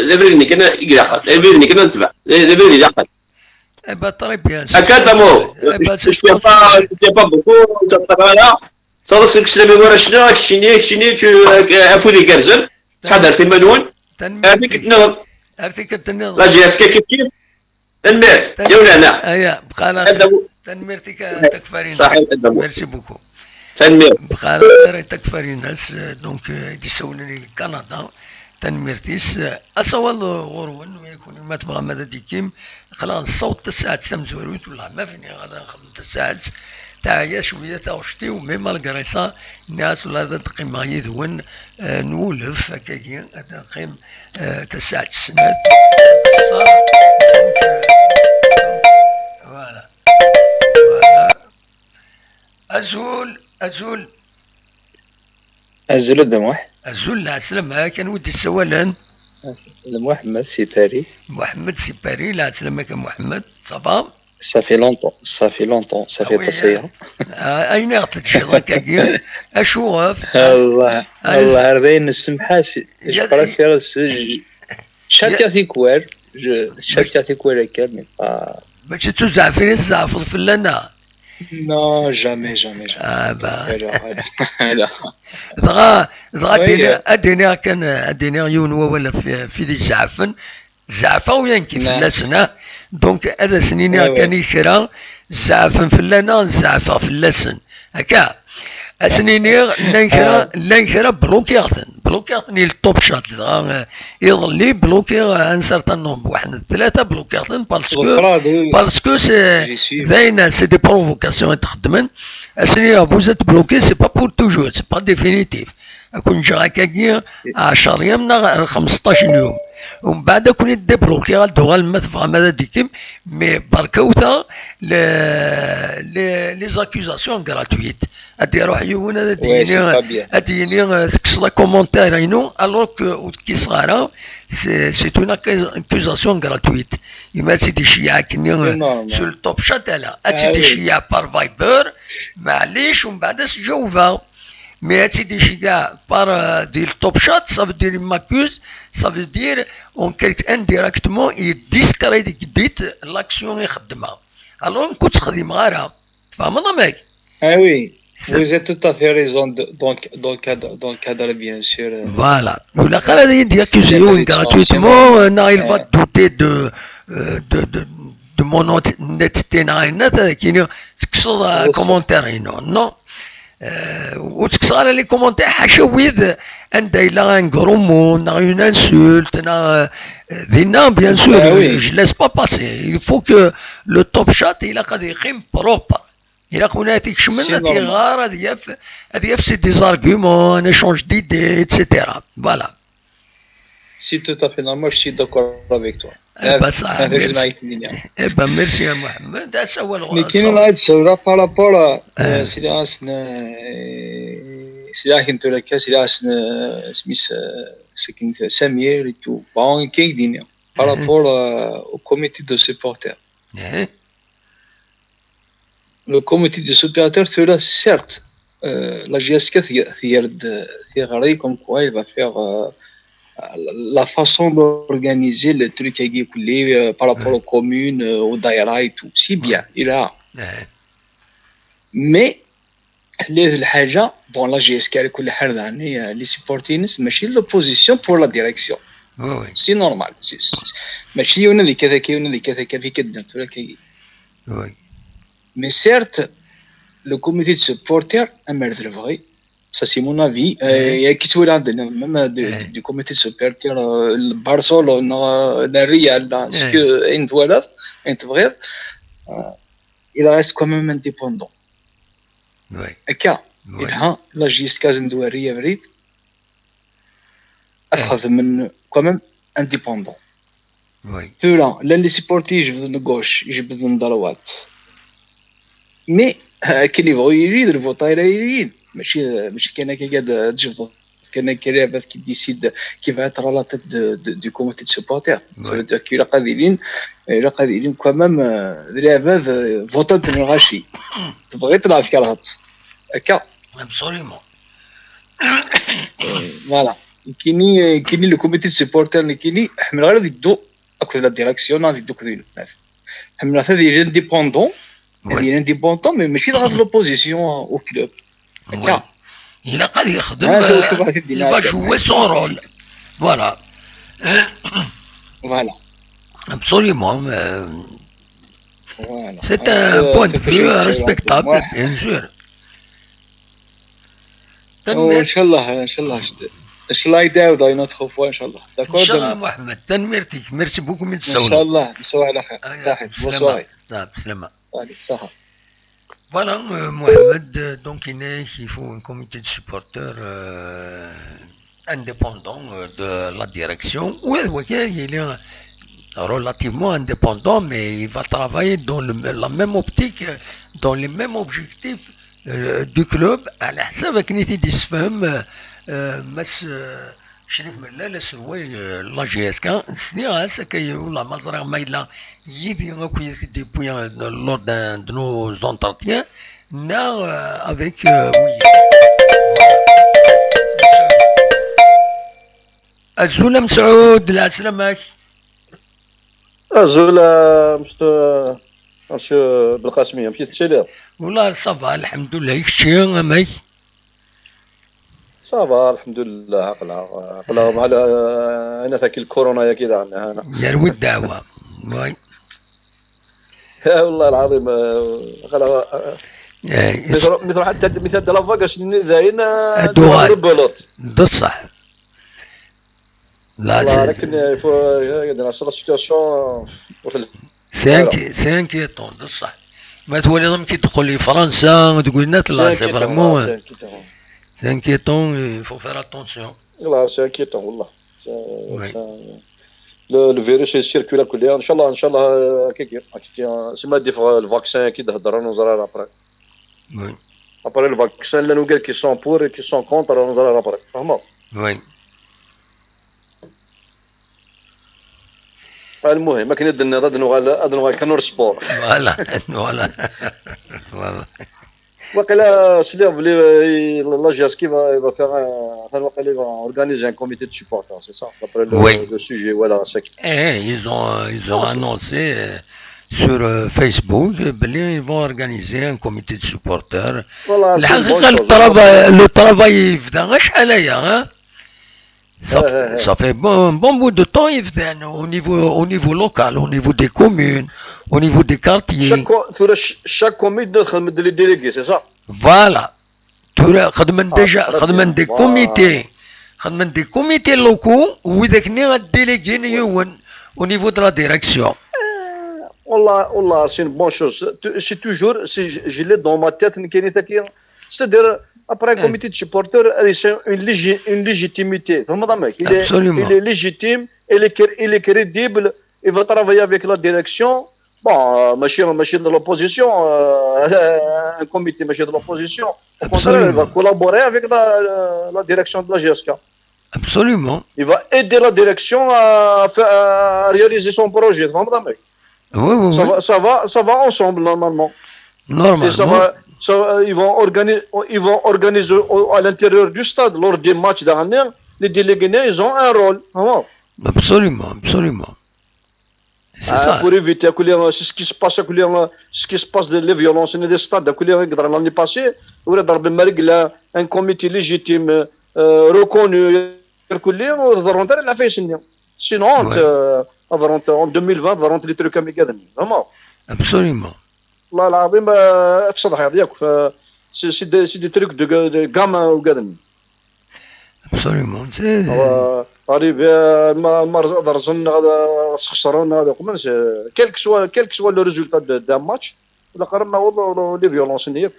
لابريد نكنا يقلق لابريد نكنا نتبع لابريد دقن. Eh ben, très bien. هكا تمو. Je tiens pas beaucoup. صافي سلامي ورا شنو كشيني كشيني افودي كرزن. صحة دار في منون. هذيك تنظم. هذيك تنظم. La J S K كيف كيف. Tanemmirt. Yaw lehna. Aya, bqa ɛla xir. Tanemmirt-ik a Takfarinas. Merci beaucoup. Tanemmirt. Bqa ɛla xir a Takfarinas, donc, i d-isawlen i Kanada. Tanemmirt-is. Asawaḍ ɣur-wen, ma yakun ma tebɣam ad d-ikim, aql-aɣ nessaweḍ tasaɛet tamezwarut, wellah ma fniɣ ad nxeddem tasaɛet. Teɛya cwiya taɣect-iw, mais malgré ça, nniɣ-as wellah ad d-qqimeɣ yid-wen, eh, nwulef akkagi, ad neqqim, eh, tasaɛet snat. Voilà. Voilà. Azul, azul. Azul a Dda Muḥ. Azul, lɛeslama, kan wi d-issawalen? D Muḥemmed si Paris. Muḥemmed si Paris, lɛeslama-k a Muḥemmed, ça va? Ça fait longtemps, ça fait longtemps, ça fait تصير. Ayen i ɣ-teǧǧiḍ akkagi, acuɣef? Allah, Allah, ar dayen nessemḥas, je préfère se, je, chacun tikwal, je, chacun tikwal akka, mais pas. Mačči d tuzeɛfin i tzeɛfeḍ fell-aneɣ? Non, jamais, jamais, jamais. Ah bah. Alors, alors, alors. Dɣa, dɣa ad d-iniɣ, ad d-iniɣ kan, ad d-iniɣ yiwen wawal ɣef, ɣef wid izeɛfen. Zeɛfeɣ ur yankif fell-asen, ah. Donc, ad asen-iniɣ kan i kra, zeɛfen fell-aneɣ, zeɛfeɣ fell-asen. Akka. Ad asen-iniɣ, llan kra, llan kra blokiɣ-ten. Blokiɣ-ten i le Top Chat. Dɣa, eh, iḍelli, blokiɣ, eh, un certain nombre. Waḥed n tlata blokiɣ-ten parce que, parce que c'est, d ayen, c'est des provocations i d-xeddmen. Ad asen-iniɣ, vous êtes bloqués, c'est pas pour toujours, c'est pas définitif. Ad ken-ǧǧeɣ akkagi ɛecṛa yam neɣ ar xmesṭac n yum. Umbeɛd ad ken-id-déblokiɣ, ad d-tuɣalem ma tebɣam ad d-ikim, mais berka awta les, les, les accusations gratuites. Ad d-iruḥ yiwen ad d-yini, ad d-yini, eh, tekkseḍ akomantir-inu, alors que ur tekkiseɣ ara, c'est, c'est une accu-, accusation gratuite. Imi ad tt-id-iceyyeɛ akkenni, eh, sur le Top Chat, ala, ad tt-id-iceyyeɛ par Viber, maɛlic, umbeɛd ad s-ǧawbeɣ. Mais ad tt-id-iceyyeɛ par, euh, di le Top Chat, ça veut dire il m'accuse, ça veut dire en quelque, indirectement, il discrédite l'action i xeddmeɣ. Alors, nekk ur tt-xdimeɣ ara. Tfehmeḍ amek? Ah oui, vous avez tout à fait raison de, dans, dans le cadre, dans le cadre, bien sûr. Euh, voilà. Ur ilaq ara ad yi-d-yaccuse yiwen gratuitement, euh, neɣ il va douter de, euh, de, de, de mon honnêteté, neɣ ayen ad ak-yini tekkseḍ, euh, commentaire-inu. Non. Euh, ur ttekkseɣ ara les commentaires, ḥaca wid anda yella un gros mot, neɣ une insulte, neɣ, euh, dinna, bien sûr, je laisse pas passer. Il faut que le Top Chat, ilaq ad yeqqim propre. Ilaq win ad t-ikecmen, ad t-iɣer, ad yaf, ad yaf c'est des arguments, un échange d'idées, et cetera. Voilà. C'est tout à fait normal, je suis d'accord avec toi. Eh ben, ça, merci. Eh ben, merci à Mohamed. Nekkini la d-sawleɣ par rapport, euh, sliɣ-asen, euh, sliɣ-ak n tura akka, sliɣ-asen, euh, isem-is, euh, sakin Samir et tout. Bon, akka i d-iniɣ par rapport, euh, au comité de supporters. Le comité de supporters, tura, certes, euh, la J S K tger-d tiɣri comme quoi il va faire, euh, la façon d'organiser le truc, euh, par rapport aux communes, euh, aux daïra et tout. C'est bien, il a. Mais, la, la حاجة, bon, la J S K, على كل حال, يعني, euh, les supporters, ماشي l'opposition pour la direction. C'est normal. C'est, c'est, ماشي يونا ذي كذا كي، يونا ذي كذا كي، في كده، tura كي. Mais certes, le comité de supporters, amer d lebɣi, ça c'est mon avis, euh, il y a qui tu veux même du, du comité de supporters, euh, le Barcelone, euh, le Real, là, ce que, euh, il reste quand même indépendant. Akka, yelha, la J S K ad sen-d-terr abrid, ad xedmen quand même indépendant. Tura, llan les supporters ijebbden gauche, ijebbden droite. Mais, euh, akken yebɣu yili, d lvuṭa ara yilin. Mačči, mačči kan akka ad, ad tjebdeḍ kan akka lɛebad qui décide, qui va être à la tête de, de, du comité de supporters. Ça veut dire qu'il ilaq ad ilin, ilaq ad ilin quand même, euh, d lɛebad, euh, votant n lɣaci. Tebɣiḍ neɣ tkerheḍ. Akka. Absolument. Euh, voilà. Nekkini, nekkini le comité de supporters nekkini, ḥemmleɣ ara ad yeddu akked la direction, ad yeddu akked winnat. Ḥemmleɣ-t ad yili indépendant, ad yili indépendant, mais mačči dɣa d l'opposition au club. Akka. Ilaq ad yexdem, euh, il va jouer son rôle. Voilà. Voilà. Absolument. Euh, c'est un point de vue respectable, bien sûr. إن شاء الله، إن شاء الله. إن شاء الله يتعاود une autre fois، إن شاء الله. D'accord, إن شاء الله. محمد، tanemmirt-ik. Merci beaucoup, mi d-tsawleḍ. إن شاء الله، نسوا على خير. صحيت، bonne soirée. Allez, صحة. Voilà, euh, Mohamed, euh, donc, il faut un comité de supporters, euh, indépendant, euh, de la direction. Oui, oui, il est relativement indépendant, mais il va travailler dans le, la même optique, euh, dans les mêmes objectifs, euh, du club. على حسب كنيتي دي سفهم، euh, Mass, euh, Crif Mellal, aselway, euh, la J S K, sliɣ-as akka, والله ما ẓriɣ ma yella yid-i akk, il est depuis, euh, lors d'un de nos entretiens, neɣ, euh, avec, euh, oui. Azul a Mesɛud, lɛeslama-k. Azul a Monsieur, Monsieur Belqasmi, amek i tettiliḍ? Wallah, ça va, lḥemdullah. I kečči, amek? Ça va, lḥemdullah, aql-aɣ, aql-aɣ mɛa, euh, ayen ataki lkuruna-yagi daɣen, hana. Yerwi ddeɛwa. Oui. والله العظيم, euh, aql-aɣ, euh, mi tṛuḥ, mi tṛuḥ ad, mi tɛedda la vague, ass-nni dayen, euh, ad tuɣal rebelote. D ṣṣeḥ. Là, c'est, il faut, euh, la situation, euh, c'est inqui-, c'est inquiétant, d ṣṣeḥ. Ma twaliḍ amek i d-teqqel i Fransa, deg winat, là, c'est vraiment, euh, c'est inquiétant, il faut faire attention. Là, c'est inquiétant, والله. C'est, oui. Le, le virus, il circule à côté. إن شاء الله, إن شاء الله, euh, كي, كي, كي, euh, c'est ma dire, euh, le vaccin qui, après. Oui. Après le vaccin, les nouvelles qui sont pour et qui sont contre, on va après. Vraiment. Oui. المهم, akken i d-tenniḍ, ad nuɣal, ad nuɣal kan ur sport. Voilà, voilà. Voilà. Waqila sliɣ belli, euh, la J S K va, va faire un, atan waqila va organiser un comité de supporters, c'est ça, d'après le, oui, le sujet, voilà, c'est. Eh, ils ont, euh, ils ont annoncé, euh, sur, euh, Facebook, euh, belli ils vont organiser un comité de supporters. Voilà, c'est une bonne chose. الحقيقة, le travail, le travail يبدا acḥal aya, hein? Ça, ça fait bon, un bon bout de temps, il vient au niveau, au niveau local, au niveau des communes, au niveau des quartiers. Chaque co-, tura ch-, chaque commune تخدم les délégués, c'est ça? Voilà. Tura xedmen déjà, xedmen des comités, xedmen des comités locaux, widak-nni ad déléguer yiwen au niveau de la direction. Euh, والله, والله, c'est une bonne chose. Tu-, c'est toujours, c'est, je, je l'ai dans ma tête, nekkini taki. C'est-à-dire, après un comité de supporters, euh, c'est une légi-, une légitimité. Tfehmeḍ amek? Il est, absolument, il est légitime, il est cr-, il est crédible, il va travailler avec la direction. Bon, euh, ماشي ماشي de l'opposition, euh, un comité ماشي de l'opposition. Au contraire, il va collaborer avec la, la direction de la G S K. Absolument. Il va aider la direction à, faire- à réaliser son projet. فهمت؟ Oui, oui, Ça oui. va, ça va, ça va ensemble normalement. Et ça Normalement. va, ça va- ils vont organiser, ils vont organiser au- à l'intérieur du stade, lors des matchs derniers, les délégués, ils ont un rôle. فهمت؟ Absolument, absolument. C'est Ah, ça. Pour éviter que les- c'est ce qui se passe, que les- ce qui se passe de les violences dans les stades, que les l'année passée, où il a un comité légitime, euh, reconnu, que les la fait signer. Sinon, Ouais. euh, en deux mille vingt, les trucs comme ils gagnent. Vraiment. Absolument. والله العظيم، آه، تصدح هذيك. ف- c'est c'est des, c'est des trucs de, de gamin وكذا. Absolument. C'est- Arrivé, ما ما رزن هذا خسران هذا كمان. Quel que soit, quel que soit le résultat de- d'un match, ولا قررنا والله les violences هي.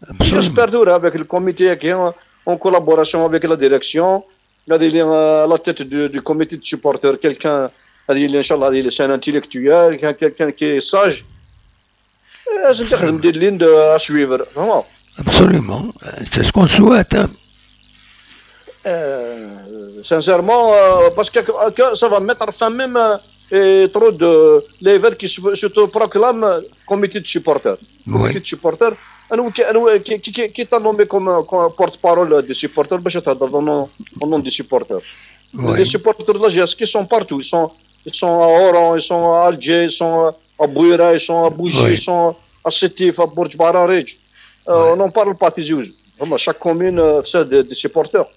Absolument. J'espère ثورة avec le comité هكا, en collaboration avec la direction, غادي يلي à la tête du, du comité de supporters quelqu'un, غادي يلي ان شاء الله غادي يلي c'est un intellectuel, quelqu'un, quelqu'un qui est sage. آه، لازم تخدم des lignes de à suivre, vraiment. Absolument. Euh, C'est ce qu'on souhaite, hein. Euh, sincèrement, euh, parce que, que ça va mettre fin même, euh, et trop de les qui se, se proclament comité de supporters. Oui. Comité de supporters. أنا وكي- أنا وكي- qui, qui, qui t'a nommé comme, comme porte-parole des supporters باش تهضر au nom, au nom des supporters. Oui. Les supporters de la G S K sont partout. Ils sont, ils sont à Oran, ils sont à Alger, ils sont à Bouira, ils sont à Bougie, Oui. Ils sont à Sétif, à Bourg Bararij. Euh, Ouais. On n'en parle pas, Tizi Ouzou. Vraiment, chaque commune euh, fait des, des supporters.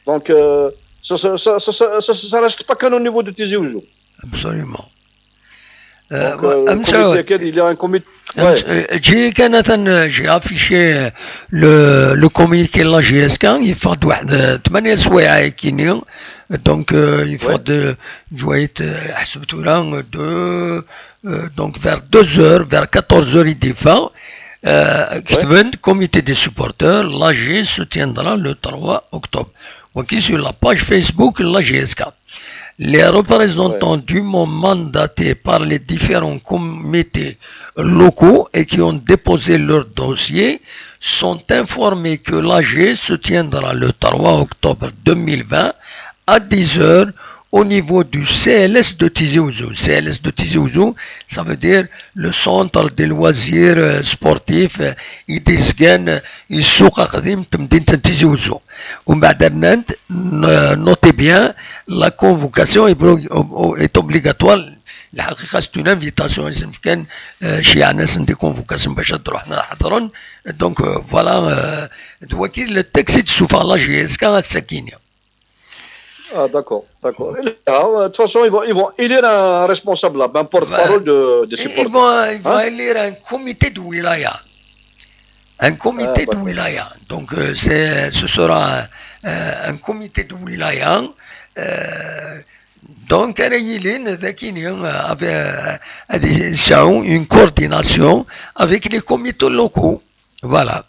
Donc, euh, ça ne ça, ça, ça, ça, ça reste pas qu'au niveau de Tizi Ouzou. Absolument. Donc, euh, le comité, il y a un comité. Ouais. J'ai كان j'ai affiché le, le communiqué de la G S K, يفرض واحد ثمانية سوايع كيني. Donc, euh, يفرض جويت حسبت ولا deux, euh, donc vers deux heures, vers quatorze heures, il défend. Euh, كتبن comité des supporters, l'A G se tiendra le trois octobre. وكي sur la page Facebook, la G S K. Les représentants du monde mandatés par les différents comités locaux et qui ont déposé leur dossier sont informés que l'A G se tiendra le trois octobre deux mille vingt à dix heures au niveau du C L S de Tizi Ouzou. C L S de Tizi Ouzou, ça veut dire le centre des loisirs euh, sportifs, euh, يديزكان السوق القديم تمدينة تيزي وزو. ومن بعد نانت, n- notez bien, la convocation est, blo- est obligatoire. الحقيقة c'est une invitation, يلزم كان آه، شي ناس ندي convocation باش تروح نحضرن. Donc euh, voilà, euh, دوكي le texte يتشوف على la G S K السكينة. Ah, d'accord, d'accord. Ah, de toute façon, ils vont, ils vont élire un responsable, là, un porte-parole de, des Ils supporters. vont, ils vont Hein élire un comité de wilaya. Un comité Ah, de d'accord. wilaya. Donc, euh, c'est, ce sera euh, un comité de wilaya. Euh, donc, أنا يلين ذاكيني, euh, avec, euh, يسعوا une coordination avec les comités locaux. Voilà.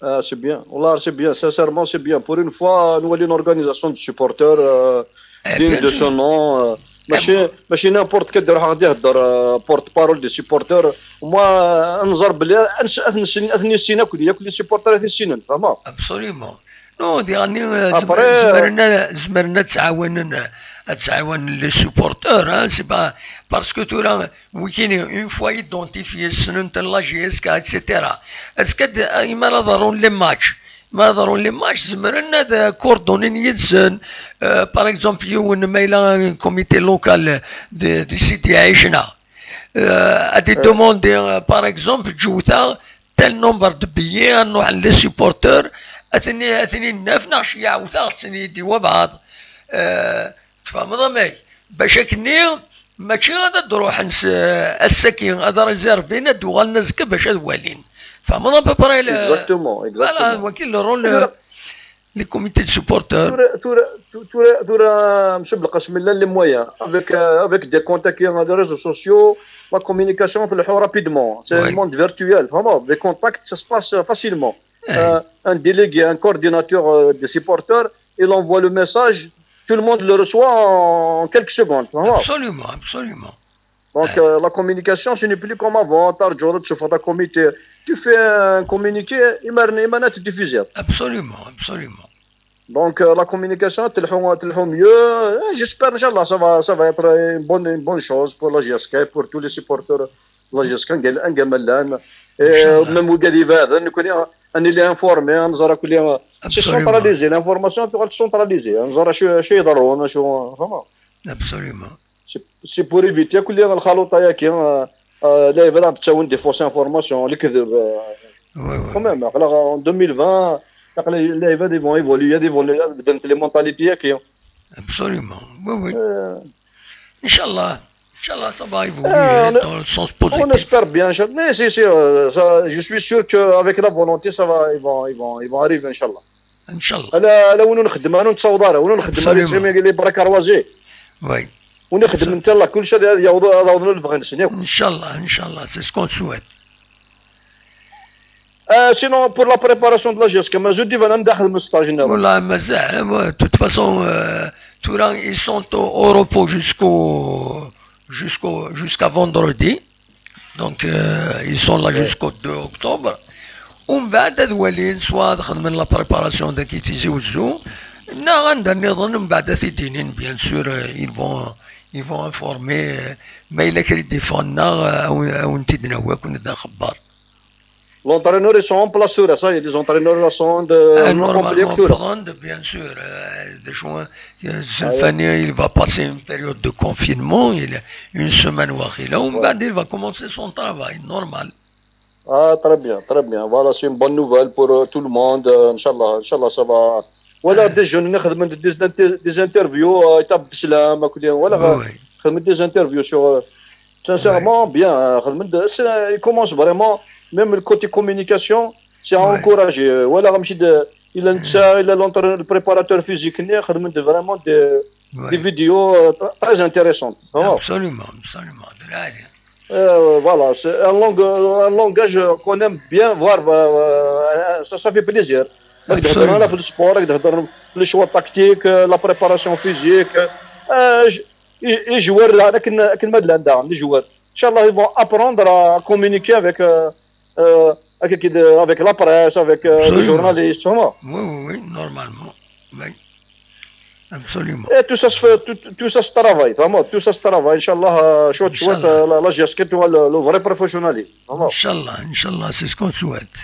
Ah, c'est bien. والله, c'est bien. Sincèrement, c'est bien. Pour une fois, nous avons une organisation de supporters euh, Eh, digne bien de sûr. ce nom. Euh, ماشي ماشي n'importe quel دير واحد يهضر porte-parole des supporters. وما نزر بلي اثني السين ياكل ياكل les supporters اثني السين, فهمت؟ Absolument. Non, دي راني Après, euh, زمرنا زمرنا تعاوننا تعاون les supporters, hein, c'est pas parce que tu as ويكيني une fois identifié سننت la G S K, et cetera. Est-ce que إما راه ضرون les matchs, ما ضرون les matchs زمرنا coordonner يدسن, euh, par exemple يون ما إلا comité local de, de سيدي عيشنا, euh, à des demander, euh, par exemple جوتا tel nombre de billets, نروح les supporters اثني اثني الناف نعشي يعاوتا اثني دي وبعض. Euh, تفهمض ماي باش اكني ماشي غادا تروح نس السكين هذا ريزيرفينا دوغال نزك باش هذا والين. تفهمض à peu près? Exactement, Voilà, exactement. وكيل le rôle les comités de supporters. ثورة ثورة ثورة ثورة مش بالقسم لا les moyens avec euh, avec des contacts, les réseaux sociaux, la communication تلحو rapidement. C'est un monde virtuel, vraiment. Les contacts, ça se passe facilement. Euh, un délégué, un coordinateur euh, des supporters, il envoie le message tout le monde le reçoit en quelques secondes. Voilà. Absolument, absolument. Donc, euh, la communication, ce n'est plus comme avant. T'as le jour, tu fais ta comité. Tu fais un communiqué, il m'a tu diffusé. Absolument, absolument. Donc, euh, la communication, تلحو, تلحو mieux. Et j'espère, Inch'Allah, ça va, ça va être une bonne, une bonne chose pour la J S K, pour tous les supporters de la J S K. نقول أنقى ملان. Et, euh, Inch'Allah. Même وقاعد يبان, نكون أنا اللي informé, أنا زرا كل يوم. C'est Absolument. Centralisé, l'information تقعد centralisée. أنا زرا شو شو يضرون شو فهمت. Absolument. C'est c'est pour éviter كل يوم الخلوطة ياكي. آه، آه، لا يبدا تساون des fausses informations, الكذب. آه، Oui, oui. Quand même, en deux mille vingt, les, les, ils vont évoluer, ils vont بدلت les mentalités ياكي. Absolument. Oui, oui. Euh, Inch'Allah. Inch'Allah, ça va évoluer Ah, on- dans le sens On positif. Espère bien, Inch'Allah. Mais si, si, euh, ça, je suis sûr qu'avec la volonté, ça va, ils vont, ils vont, ils vont arriver, Inch'Allah. Inch'Allah. انا انا وين نخدم انا نتصور انا نخدم انا Absolument. تسمي قال لي بركه روازي. Oui. ونخدم انت الله كل شيء هذا يعوض هذا نبغي نسنيو. Inch'Allah, Inch'Allah, c'est ce qu'on souhaite. آه sinon, pour la préparation de la J S K, مازال ديفان انا داخل من ستاج هنا. Voilà, مازال. De toute façon, euh, tura, ils sont au, au repos jusqu'au, jusqu'au, jusqu'à vendredi. Donc, euh, ils sont là jusqu'au deux octobre. ومن بعد ad walin, soit ad xedmen la préparation dagi Tizi Ouzou, neɣ anda nniḍen, mbeɛd ad t-id-inin, bien sûr, euh, ils vont, ils vont informer, euh, ma yella kra i d-iffɣen neɣ, euh, ad wen-, ad wen-t-id-nawi, ad ken-d-axebber. L'entraîneur, ils sont en place tura, ça y est, les entraîneurs là sont de Euh, non complet Normalement, tura. Prendre, bien sûr, euh, de juin, euh, Zelfani, il va passer une période de confinement, il a une semaine, وقيلا, ومن بعد, il va commencer son travail normal. Ah, très bien, très bien. Voilà, c'est une bonne nouvelle pour euh, tout le monde. Euh, Inch'Allah, Inch'Allah, ça va. Voilà, des jeunes, نخدم des, des, des interviews, euh, étape d'islam, voilà, Oui, oui. خدمت des interviews sur. Euh, sincèrement, bien. Euh, خدمت de- c'est- il commence vraiment, même le côté communication, c'est à Ouais. Encourager. Euh, Voilà, comme je dis, il a, il a l'entraîneur, le préparateur physique, il a خدمت vraiment des, Ouais. Des vidéos euh, tr- très intéressantes. Vraiment. Absolument, absolument. De la rien. Euh, voilà, c'est un, lang- un langage qu'on aime bien voir. Euh, ça, ça fait plaisir. راك تهضر Absolument. على في le sport, راك تهضر في les choix tactiques, euh, la préparation physique. Euh, j- et, et joueurs là, لكن كلمة لهندا, les joueurs. إن شاء الله, ils vont apprendre à communiquer avec, euh, euh, avec, avec la presse, avec euh, les Absolument. Journalistes, vraiment. Oui, oui, oui, normalement. Oui. Absolument. Et tout ça se fait, tout, tout ça se travaille, vraiment, tout ça se travaille. إن شاء الله, euh, شوية شوية, إن شاء الله. euh, la, la J S K تولي le, le vrai professionnalisme. Vraiment. إن شاء الله, إن شاء الله, c'est ce qu'on souhaite.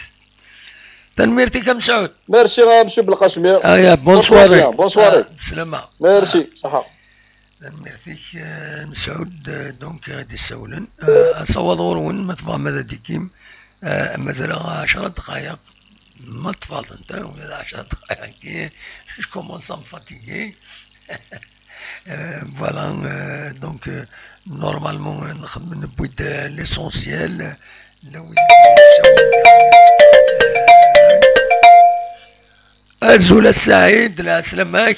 Tanemmirt-ik a Mesɛud. Merci, euh, monsieur Belkacem. Ah, ya, bonne Portez-vous soirée. Bien, bonne soirée. Ah, سلامة. Merci. صحة. Tanemmirt-ik, eh, Mesɛud, eh, donc, eh, ad d-issawlen. Eh, asawaḍ ɣur-wen, ma tebɣam ad d-tikim, eh, mazal-aɣ ɛecra ddqayeq. Ma ṭṭfeɣ-tent, eh, ula d ɛecra ddqayeq-agi, je commence à me fatiguer. Eh, voilà, eh, donc, eh, normalement, eh, nxeddem, newwi-d, eh, l'essentiel, eh, la wid i d-yessawlen, eh, Azul a Saɛid, lɛeslama-k.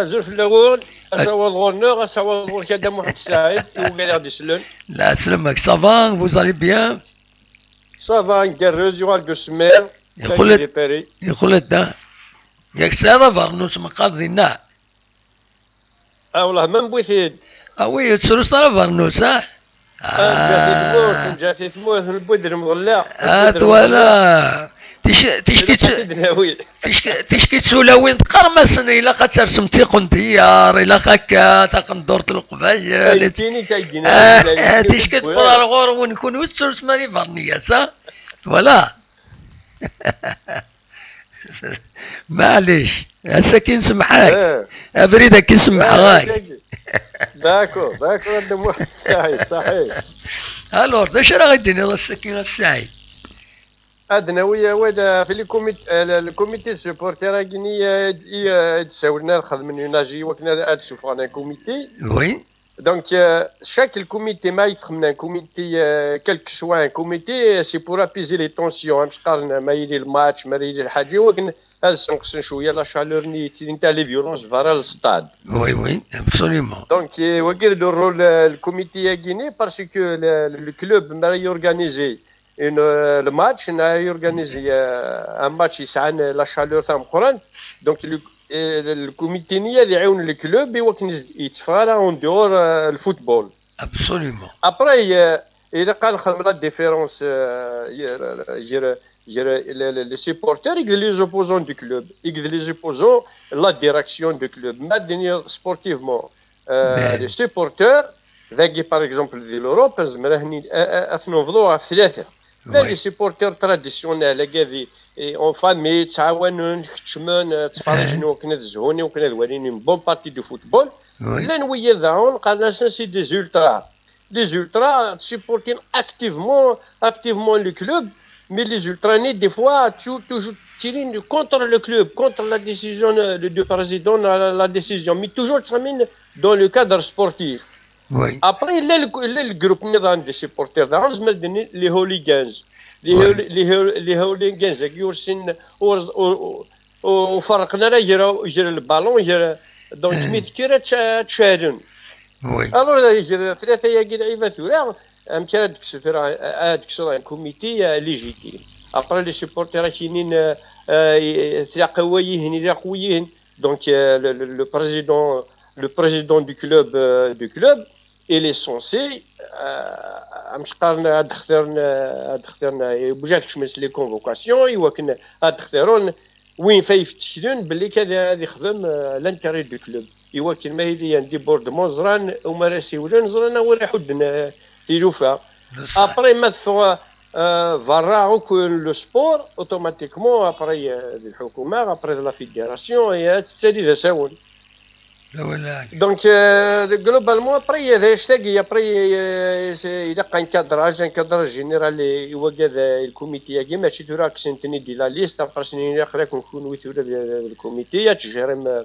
Azul fell-awen, asawaḍ ɣur-neɣ, asawaḍ ɣur-k a Dda Muḥend Saɛid, i wigad i ɣ-d-isellen. Lɛeslama-k, ça va, vous allez bien? Ça va, ngerrez, yuɣal-d usemmiḍ, Yeqqel-d, Paris. Yeqqel-d da. Yak tesɛiḍ abernus meqqar dinna? Ah, wellah, ma newwi-t-id. Ah oui, ur tettruẓ ara abernus, ah? Ah, nǧat i tmurt, nǧat i tmurt, newwi-d lemḍella. Ah, twala. Tic-, ticki tt-, ticki, ticki d tulawin teqqarem-asen ilaq ad tersem tiqendyar, ilaq akka, taqendurt n Leqbayel. Ah, ticki tewweḍ ar ɣur-wen kunwi ur tettrusem ara ibernyas, ah? Twala. Maɛlic, ass-agi nsemmeḥ-ak. Abrid-agi nsemmeḥ-ak. D'accord, d'accord, a Dda Muḥend Saɛid, ṣaḥit. Alors, d acu ara ɣ-d-tiniḍ ass-agi a Saɛid? Ad nawi awal, euh, fi le comité, euh, le, le comité de supporters-agi-nni, euh, i, euh, i d-ssawlen ad xedmen une A G i wakken ad, ad ssufɣen un comité. Oui. Donc, euh, chaque comité, ma yexdem un comité, euh, quel que soit un comité, c'est pour apaiser les tensions, hein, parce que ma yili le match, ma yili le حاجة, i wakken ad ssenqsen cwiya la chaleur-nni, les violences vers le stade. Oui, oui, absolument. Donc, euh, wagi d le rôle, euh, le comité-agi-nni, parce que le, le club, ma organiser une, euh, le match, ma organiser, euh, un match, il a la chaleur tameqqrant. Donc, le, eh, le comité-nni ad iɛiwen le club i wakken yetteffeɣ ara en dehors, eh, le football. Absolument. Après, eh, ilaq ad nexdem la différence, eh, gar, gar, gar les, les, les supporters et les opposants du club, et les opposants, la direction du club. Ma d-nini sportivement, eh, les supporters, dagi, par exemple, di l'Europe, nezmer ad, ad, ad ten-nebḍu ɣef tlata. Llan les supporters traditionnels, agadi, eh, en famille, ttɛawanen, keččmen, eh, ttferrijen i wakken ad zhun, i wakken ad walin une bonne partie du football. Llan wiyaḍ daɣen, qqaren-asen c'est des ultras. Les ultras supportent activement, activement le club, mais les ultras, des fois, tu, toujours tirent contre le club, contre la décision, euh, du président, la, la décision, mais toujours dans le cadre sportif. Après, il y a le, il y a le groupe des supporters, les hooligans. Les, hooli- les, hool- les hooligans, ur sin- ur- ur- ur ferqen ara gar, gar le ballon, gar, donc, mi tekker ad tt- ad tt-cɛlen. Alors, gar tlata-agi lɛiba tura, amek ara d-tekkseḍ tura, ad d-tekkseḍ un comité, euh, légitime. Après, les supporters ad k-inin, euh, euh, tlaq wiyihin, ilaq wiyihin. Donc, euh, le, le, le président, le président du club, euh, du club, il est censé, euh, amek qqaren, ad xtiren, ad xtiren, obligé ad kecmen les convocations, i wakken ad xtiren win fa yefteklen belli ad, ad ixdem, euh, l'intérêt du club. I wakken ma yili un débordement, ẓran umi ara siwlen, ẓran anwa ara iḥudden, euh, tilufa. Après, ma teffeɣ, euh, berra akk le sport, automatiquement, après, euh, de lḥukuma, après de la fédération, et ad tettali d asawen. Donc, euh, globalement, après, il y a des hashtags, et après, euh, c'est- il y a un cadrage, un cadrage général, et, et wagad, euh, le comité, il y a des matchs, tu vois, qui sont tenus de la liste, après, c'est une réaction, le comité, il y a, tu gères, euh,